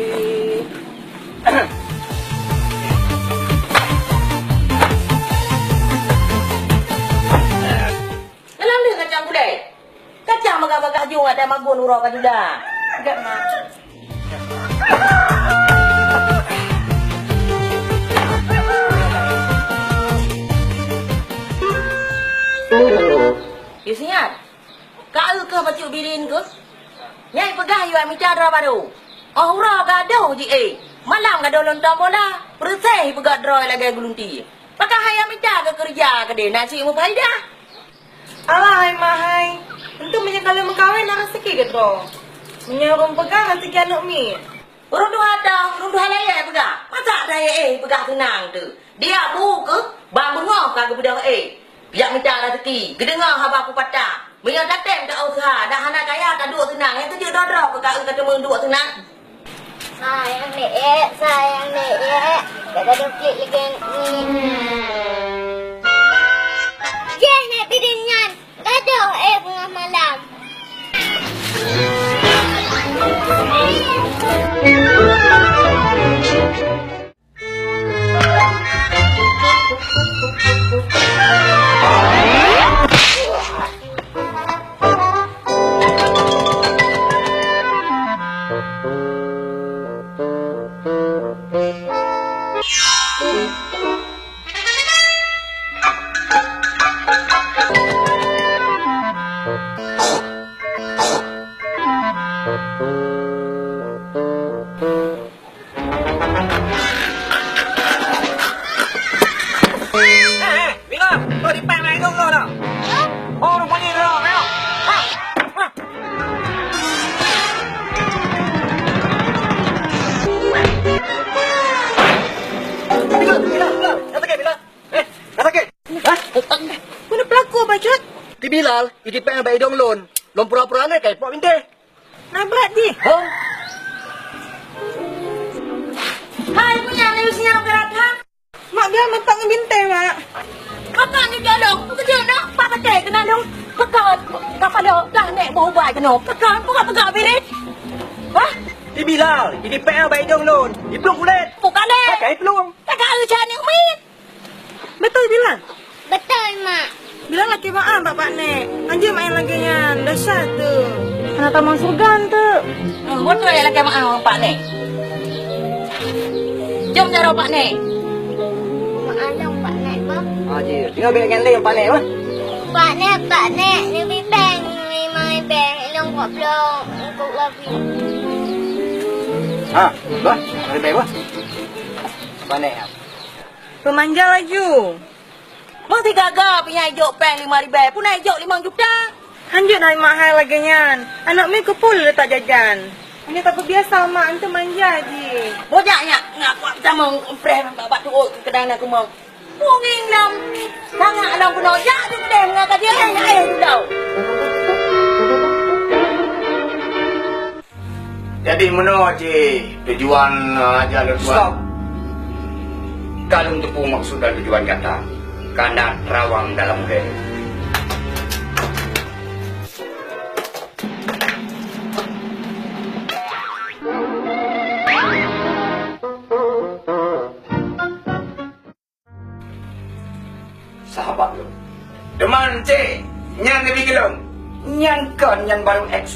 Dalam lé kacang gulai. Kacang bagah-bagah jong ada magun uroe ka jula. Gak, Mak. Yusniat, ka eu keuh bacut birin keuh? Nyang peugah yue mita droe barô. Oh uroe gadoh ji eh. Malam gadoh lontong bola. Peureuséh peugah droe lagèe gulunti. Pakon hai mita keu keureuja keudeh na cit mupaidah. Alah hai mak hai, entu meunyoe ka lheueh meukawen na raseuki geuh droe. Meunyoe ureueng peugah raseuki aneuk miet. Ureueng tuha tong, ureueng tuha layèe peugah. Masa dah eh peugah seunang tu. Dia bu keuh, bang beungoh ka geubeudôh eh. Piyak mita raseuki, geudeungoe haba pepatah. Meunyoe tatem ta useuha, dah hana kaya taduek seunang, nyang keujeuet droe-droe keu ka eu ka teumeuduek seunang. Sayang dek, sayang dek, gak ada klik lagi ni. Jeh nak tidur nyan, gadoh eh tengah malam. Eh, eh, Bila, kau di pang naik dong kau dah. Oh, rupanya dah, ayo. Ha, ha. Bila, Bila, Bila, dah sakit, Bila. Eh, dah sakit. Ha? Mana pelaku, Bacut? Di Bilal, di pang naik dong lon. Lom pura-pura ni, kayak pok binteh. Nabrak jih. Hah? Hai, punya ni siap gerak, ha? Mak, biar mentok ngon binteng, Mak. Apa ni jalong? Kejut dah, apa pakai kena dong? Pekan, kapal dah naik bau ubat kena. Pekan, buka-buka birit. Hah? Di Bilal, di P L baik dong lon. Di pelung kulit. Bukan deh. Pakai pelung. Tak ada ujian ni, Umi. Beutôi Bilal? Beutôi, Mak. Bilal lakèe meu'ah bak Pak Nek. Hanjeuet meu'ah lagèe nyan, desya teuh. Hana tamong syeuruga teuh. Hmm, beutôi lakèe meu'ah Pak Nek. Jom jaroe Pak Nek. Meu'ah lôn Pak Nek, bah. Ah, ji. Tinggai bèk nyan lé Pak Nek, bah. Pak Nek, Pak Nek, neubri péng lima ribèe, lôn kok bloe, kok wabi. Ha, bah, lima ribèe, bah. Pak Nek, ha. Peumanja laju. Meusigaga pih nyang ijok péng lima ribèe, puna ijok limong juta. Hanjeuet hai mak hai lagèe nyan. Aneuk miet keupeue lé letak jajan. Meunyoe tapeubiasa mak, eunteuk manja jih. Bujak nyak, ngak kuat tamong preh bak tu'ôt keu keudang na keumong. Munging lom. Sangat lom keunoe jak tu keudeh ngon ka jireng na eh dudau. Jadi meunoe cit tujuan, eh, aja lôn tuan. Stop. Ka lôn teupeu maksud dan tujuan gata. Kana terawang dalam ulèe.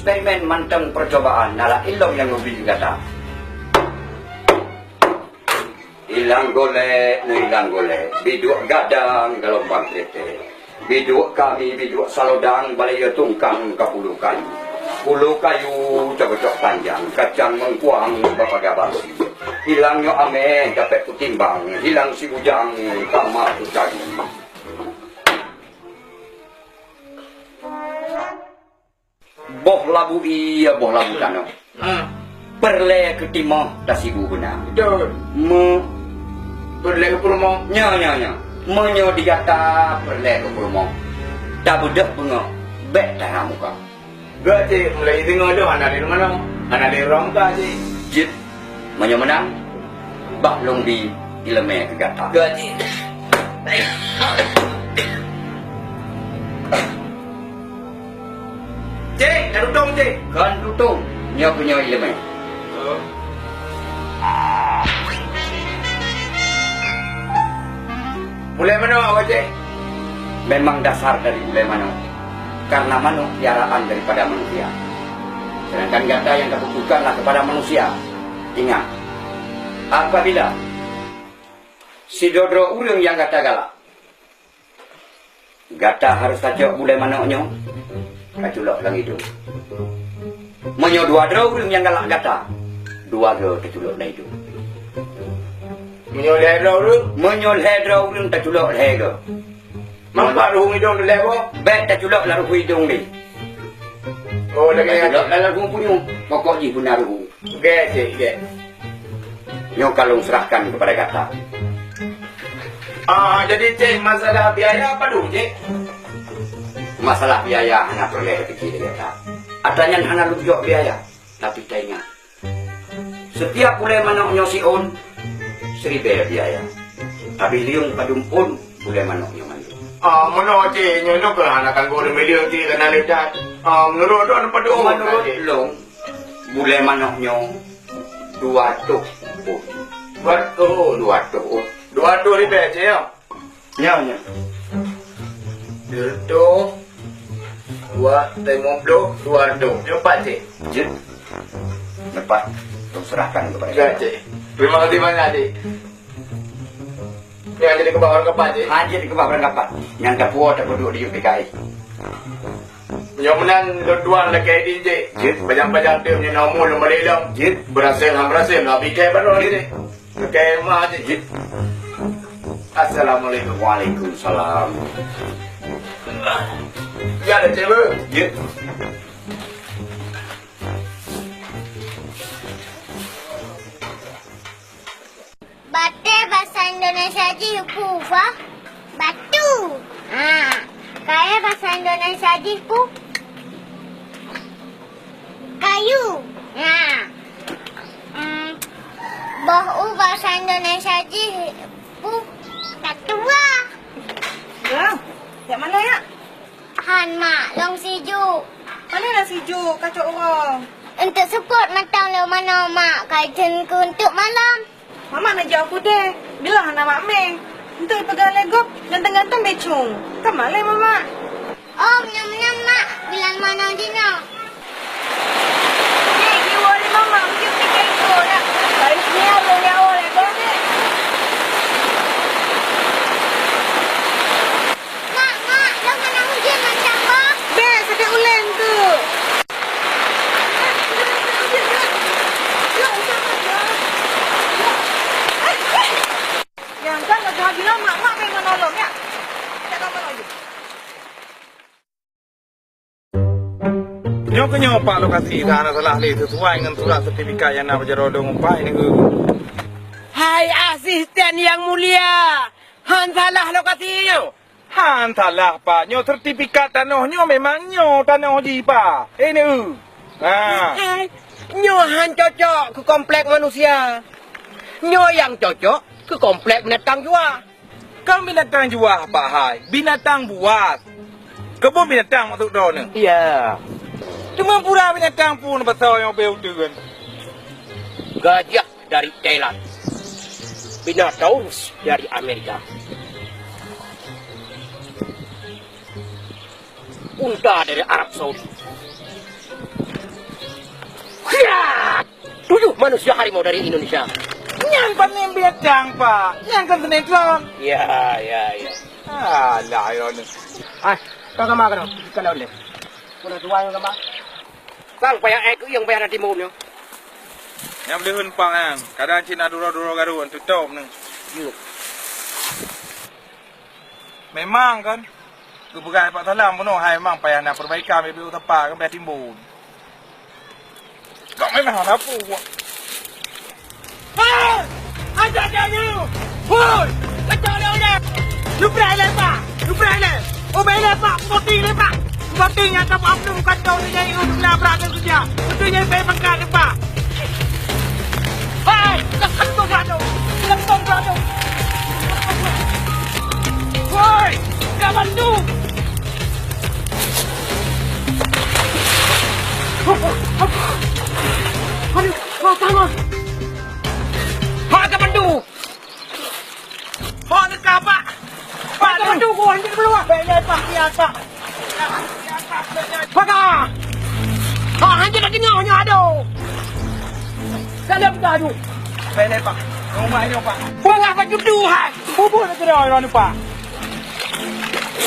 Eksperimen mantong peucobaan, na lôn ilôn nyang ubri gata. Ilang golék, neuilang golék, biduek gadang galombang treté. Biduek kami, biduek salodang, balayeue tungkang ka pulo kayu. Pulo kayu cok-cok panjang, kacang mengkuang bak paga basi. Ilang nyoe ameh dapet kutimbang, ilang si bujang tamah kucari. Boh labu ie, boh labu tanoh. Ha. Peureulée keu timoh tasibu beuna. Betul. Me- Peureulée keu peurumoh. Nyo, nyo, nyo. Meunyoe di gata peureulée keu peurumoh, tabeudôh beungoh, bék taha muka. Geuh cit, mulai deungoe lôn hana lé rumoh, hana lé rumoh muka cit. Jeuet. Meunyoe meunan, bah lôn bi iéleumé keu gata. Geuh cit. Cik, ka tutong, Cik. Kon tutong, nyoe keuh nyoe iéleumé. Oh. Bulée manok awak, Cik? Memang dasar dari bulée manok, karena manok piaraan daripada manusia. Sedangkan gata nyang takukuhkanlah kepada manusia. Ingat, apabila sidroe-droe ureuëng nyang gata galak, gata harôh tacok bulée manok nyoe, taculok lam idong. Meunyoe dua droe ureuëng nyang galak gata, dua goe taculok lam idong. Meunyoe lhée droe ureuëng? Meunyoe lhée droe ureuëng, taculok lhée goe. Mampat ruhueng idong dilée boh? Bék taculok lam ruhueng idong lé. Oh, lagée nyan. Taculok lam ruhueng punyueng. Pokok jih beuna ruhueng. Oke, cik, oke. Nyoe ka lôn serahkan kepada gata. Ah, jadi, Cik, masalah biaya padum, Cik? Masalah biaya hana peureulée tapiké lé gata. Atra nyan hana lôn jok biaya, tapi taingat, setiap bulée manok nyoe siôn, siribée biaya. Tapi lieng padum ôn bulée manok nyoe mandum. Ah, meunoe, Cik, nyoe lôn keuh hana kanggo lôn milieu, Cik, kana leudat. Ah, meunurot droe padum, Cik? Meunurot lôn, bulée manok nyoe dua reutôh ôn. Dua reutôh ôn. Dua reutôh ôn. Dua reutôh ribée, Cik, ya? Nyoe, nyoe. Dua reutôh, dua, limong ploh, dua reutôh. Nyoe pat, Cik. Jeuet. Nyoe pat. Lôn serahkan kepada gata. Ya, Cik. Terima kasih banyak, Cik. Nyoe jadi keubah barang kapat, Cik. Hana jeuet keubah barang kapat. Nyang tapuwoe tapeuduek di U P K I. Meunyoe meunan lôn tuan lakée idin, Cik. Jeuet. Pajang-pajang tem nyoe na umu lôn balek lom. Jeuet. Beurasé han beurasé, lôn abéh keu baroe, Cik. Jeuet. Lakée meuah, Cik. Jeuet. Assalamualaikum. Waalaikumsalam. Ya, dah, Cik, beuh. Jeuet. Batée basa Indonesia jih peue, Fa? Batu. Ha. Kayée basa Indonesia jih peue? Kayu. Ha. Hmm. Boh u basa Indonesia jih peue? Katua. Ya. Jak mana, ya? Han, Mak, lôn sijuek. Mana lôn sijuek, kacok uroe? Untuk seupôt mantong lôn manoe, Mak, ka jeuet keu untuk malam. Mamak neujak u keudè, bilang hana mak mè. Untuk ipeugah lé gob, ganteng-ganteng bècong. Ka malèe mamak. Oh, meunyoe-meunyoe, Mak, bilang manoe jinoe. Cik, jiwoe lé mamak, mungken pike iko, nak. Baris ni arung nyawa lé gob, Cik. Mak, mak, lôn hana ujeuen mantong boh. Bèk, sakét ulèe tu. Nyang kan lagèe bilang mak-mak memang nolong, ya? Cakap mak lagi. Nyoe keuh nyoe, Pak, lokasi, hana salah lé, sesuai ngon surat sertifikat nyang na bak jaroe lôn, Pak, ini, eh. Hai asisten yang mulia, han salah lokasi nyoe? Han salah, Pak. Nyoe sertifikat tanoh nyoe memang nyoe tanoh jih, Pak. Ini, eh. Ha. Hai, nyoe han cocok keu komplek manusia. Nyoe nyang cocok keu komplek binatang juah. Kon binatang juah, Pak, hai. Binatang buas. Keubon binatang maksud droeneuh? Iya. Teuma pura binatang pun pasal nyang ubé uteuen. Gajah dari Thailand. Minotaurus dari Amerika. Unta dari Arab Saudi. Kiat! Tujuh manusia harimau dari Indonesia. Nyan pané binatang, Pak. Nyan kan sinetron. Ya, ya, ya. Alah, ya ni. Ai, ka gambar ka, ka lôn lé. Udah tua yang gambar. Sang payah eh, ku yang payah nanti mau nyo. Nyang beuleuen pang nyang, kadang cit na duro-duro garut tutop ni. Yuk. Memang kan, geupeugah Pak Salam bunoe hai memang payah na perbaikan, beu-beu tapa kan payah timbun. Kok memang hana peue. Hei! Adak-adak nyoe! Hoi! Kacau lé ulèe! Lubrai lé, Pak! Lubrai lé! Ubé lé, Pak! Peuboting lé, Pak! Peuboting nyang ka buat aplueng kacau lé nyang ié sebelah brat lé sujak! Beutôi nyang ié pangkat lé, Pak! Hei! Kacau lé tu! Kacau lé tu! Hoi! Ka bantu! Aduh! Hah, tangan! Hah, ka bantu! Hah, teuka, Pak! Pak, ka bantu ku, hanjeuet keuluwa! Bèk nyan, Pak, lihat, Pak! Paga! Hah, hanjeuet dak teungoh nyoe, aduh! Dalam dah, aduh! Bèk nyan, Pak! Rumah nyoe, Pak! Peungah baju tu, hai! Bubur dak teungoh, Pak!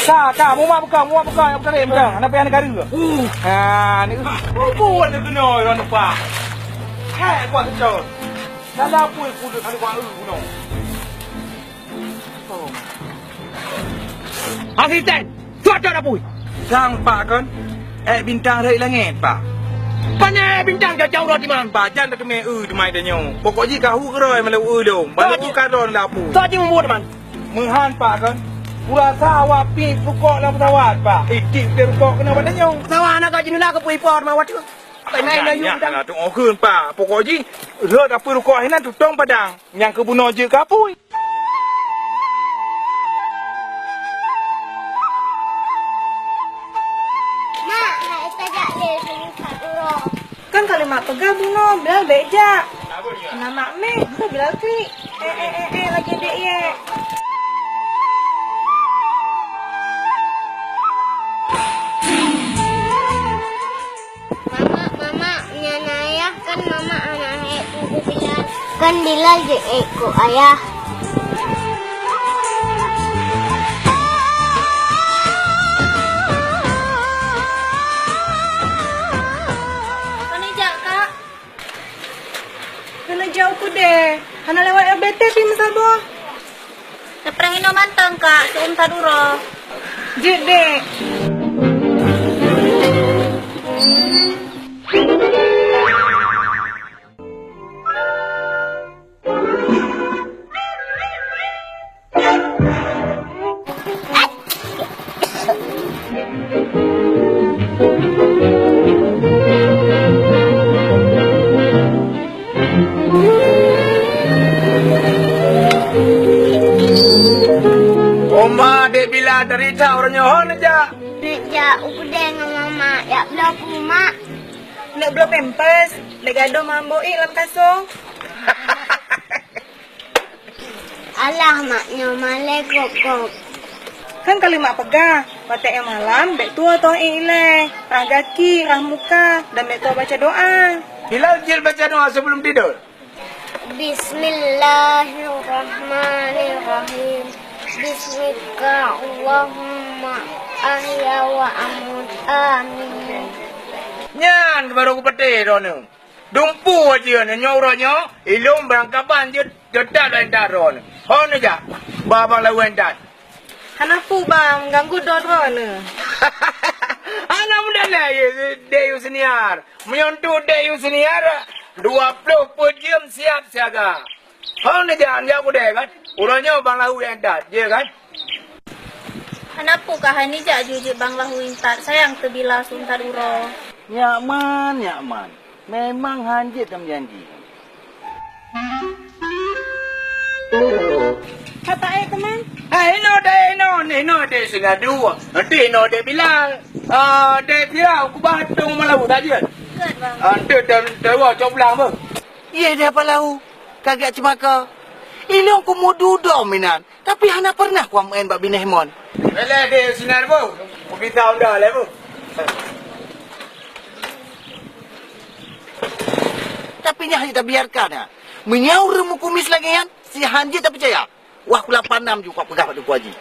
Ka, ka, mumat buka, mumat buka, nyang peutarek buka. Hana payah neugara. Ha, ni. Bubuet keunoe lôn lupa. Hai, kuat keucok. Dalam pui kudu kali kuat eu keunoe. Asisten, cuak-cuak dapui. Sang, Pak, kon. Èk bintang rhot langèt, Pak. Pane bintang jauh-jauh rhot iman. Pak, jan tateumé eu teumai tanyoe. Pokok jih kahu keurôi meulalu eu dong. Baru ka droe lapui. Soe jih mubuet teuma? Meuhan, Pak, kan? Kurasa awak pih rukok lam pesawat, Pak. Itik pih rukok keunoe bak tanyoe. Pesawat hana ka jineula keu peue ipo teuma watèe. Nyan, nyan, hana tu'oh kheun, Pak. Pokok jih, rhot apui rukok hinan tutong padang. Nyang keubunoe jeuet keu apui. Mak, hai tajak lé sini kat uroe. Kan kali mak peugah bunoe Bilal bèk jak. Na mak meh, hana Bilal klik. Eh, eh, eh, eh, lagèe dek ye. Mamak, mamak, nyan ayah kan mamak hana hèk keu Bilal. Kan Bilal jeuet keu ayah. Pane jak, Kak? Keuneuk jak u keudè. Hana lewat R B T pih meusaboh. Neupreh inoe mantong, Kak. Seuem that uroe. Jeuet, Dek. Oma, Dek Bila dari Tha uroe nyoe ho neujak? Neujak u keudè ngon Mama, jak bloe peue, Mak? Neuk bloe pampers, neuk gadôh mambo ék lam kasô. Alah, mak nyoe malèe gob-gob. Kan kali mak peugah, watèe malam bèk tuwoe toh ék ilèe, rhah gaki, rhah muka, dan bèk tuwoe baca doa. Bilal jeuet baca doa sebelum tidur. Bismillahirrahmanirrahim. Bismika Allahumma ahya wa amut. Amin. Nyan baru kupatéh droeneuh. Dumpeue aja nyoe uroe nyoe, ilôn barangkaban jeuet, jeuet that lôn intat droeneuh. Ho neujak, ba bang lawen that. Hana peue bang, ganggu droe droeneuh. Hana meudalai, Dek Yusniar. Meunyoe tu Dek Yusniar, dua ploh peuet jeuem siap siaga. Ho neujak, neujak u keudè kan? Uroe nyoe bang lahu nyang intat, jeuet kan? Hana peue ka hai neujak jeuet bang lahu intat, sayang teuh Bila seuem that uroe. Nyak man, nyak man. Memang hanjeuet tameujanji. Kata eh teman. Hai, inoe deh, inoe, inoe deh singadu. Nanti inoe deh Bilal. Ah, deh Bilal, kubah tung malam tadi. Kan, Bang. Ah, nanti dah, dah, wah, cok pulang, Bang. Iya deh, Pak Lau. Kagak cemaka. Ilong kumudu dom inan. Tapi hana pernah kuameu'en bak binèh mon. Lé deh sinan, Bu. Kubita onda lé, Bu. Tapi nyan hana tabiarkan, ha. Meunyoe ureueng meukumis lagèe nyan, si han jeuet tapeucaya. Wah, kula pandam ju ka peugah bak Teungku Haji.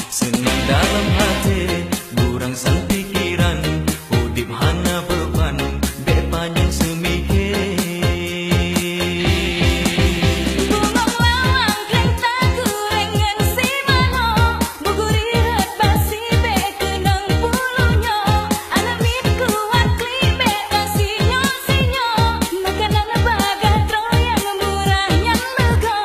Seunang dalam até, gurang sang pikeran, udép hana beuban, bèk panyang seumike. Bungong lawang kreng taguréng ngon si manok, buguri rot basi bèk keunong puluh nyoe. Aneuk miet kuat klik bèk tasinyoe-sinyoe, makanan bagah troh nyang murah nyan leugo.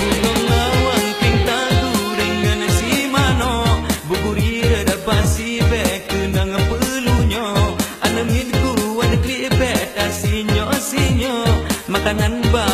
Bungong lawang kreng taguréng ngon si manok, buguri rot basi bèk keunong puluh nyoe. Aneuk miet kuat klik bèk tasinyoe-sinyoe, makanan ba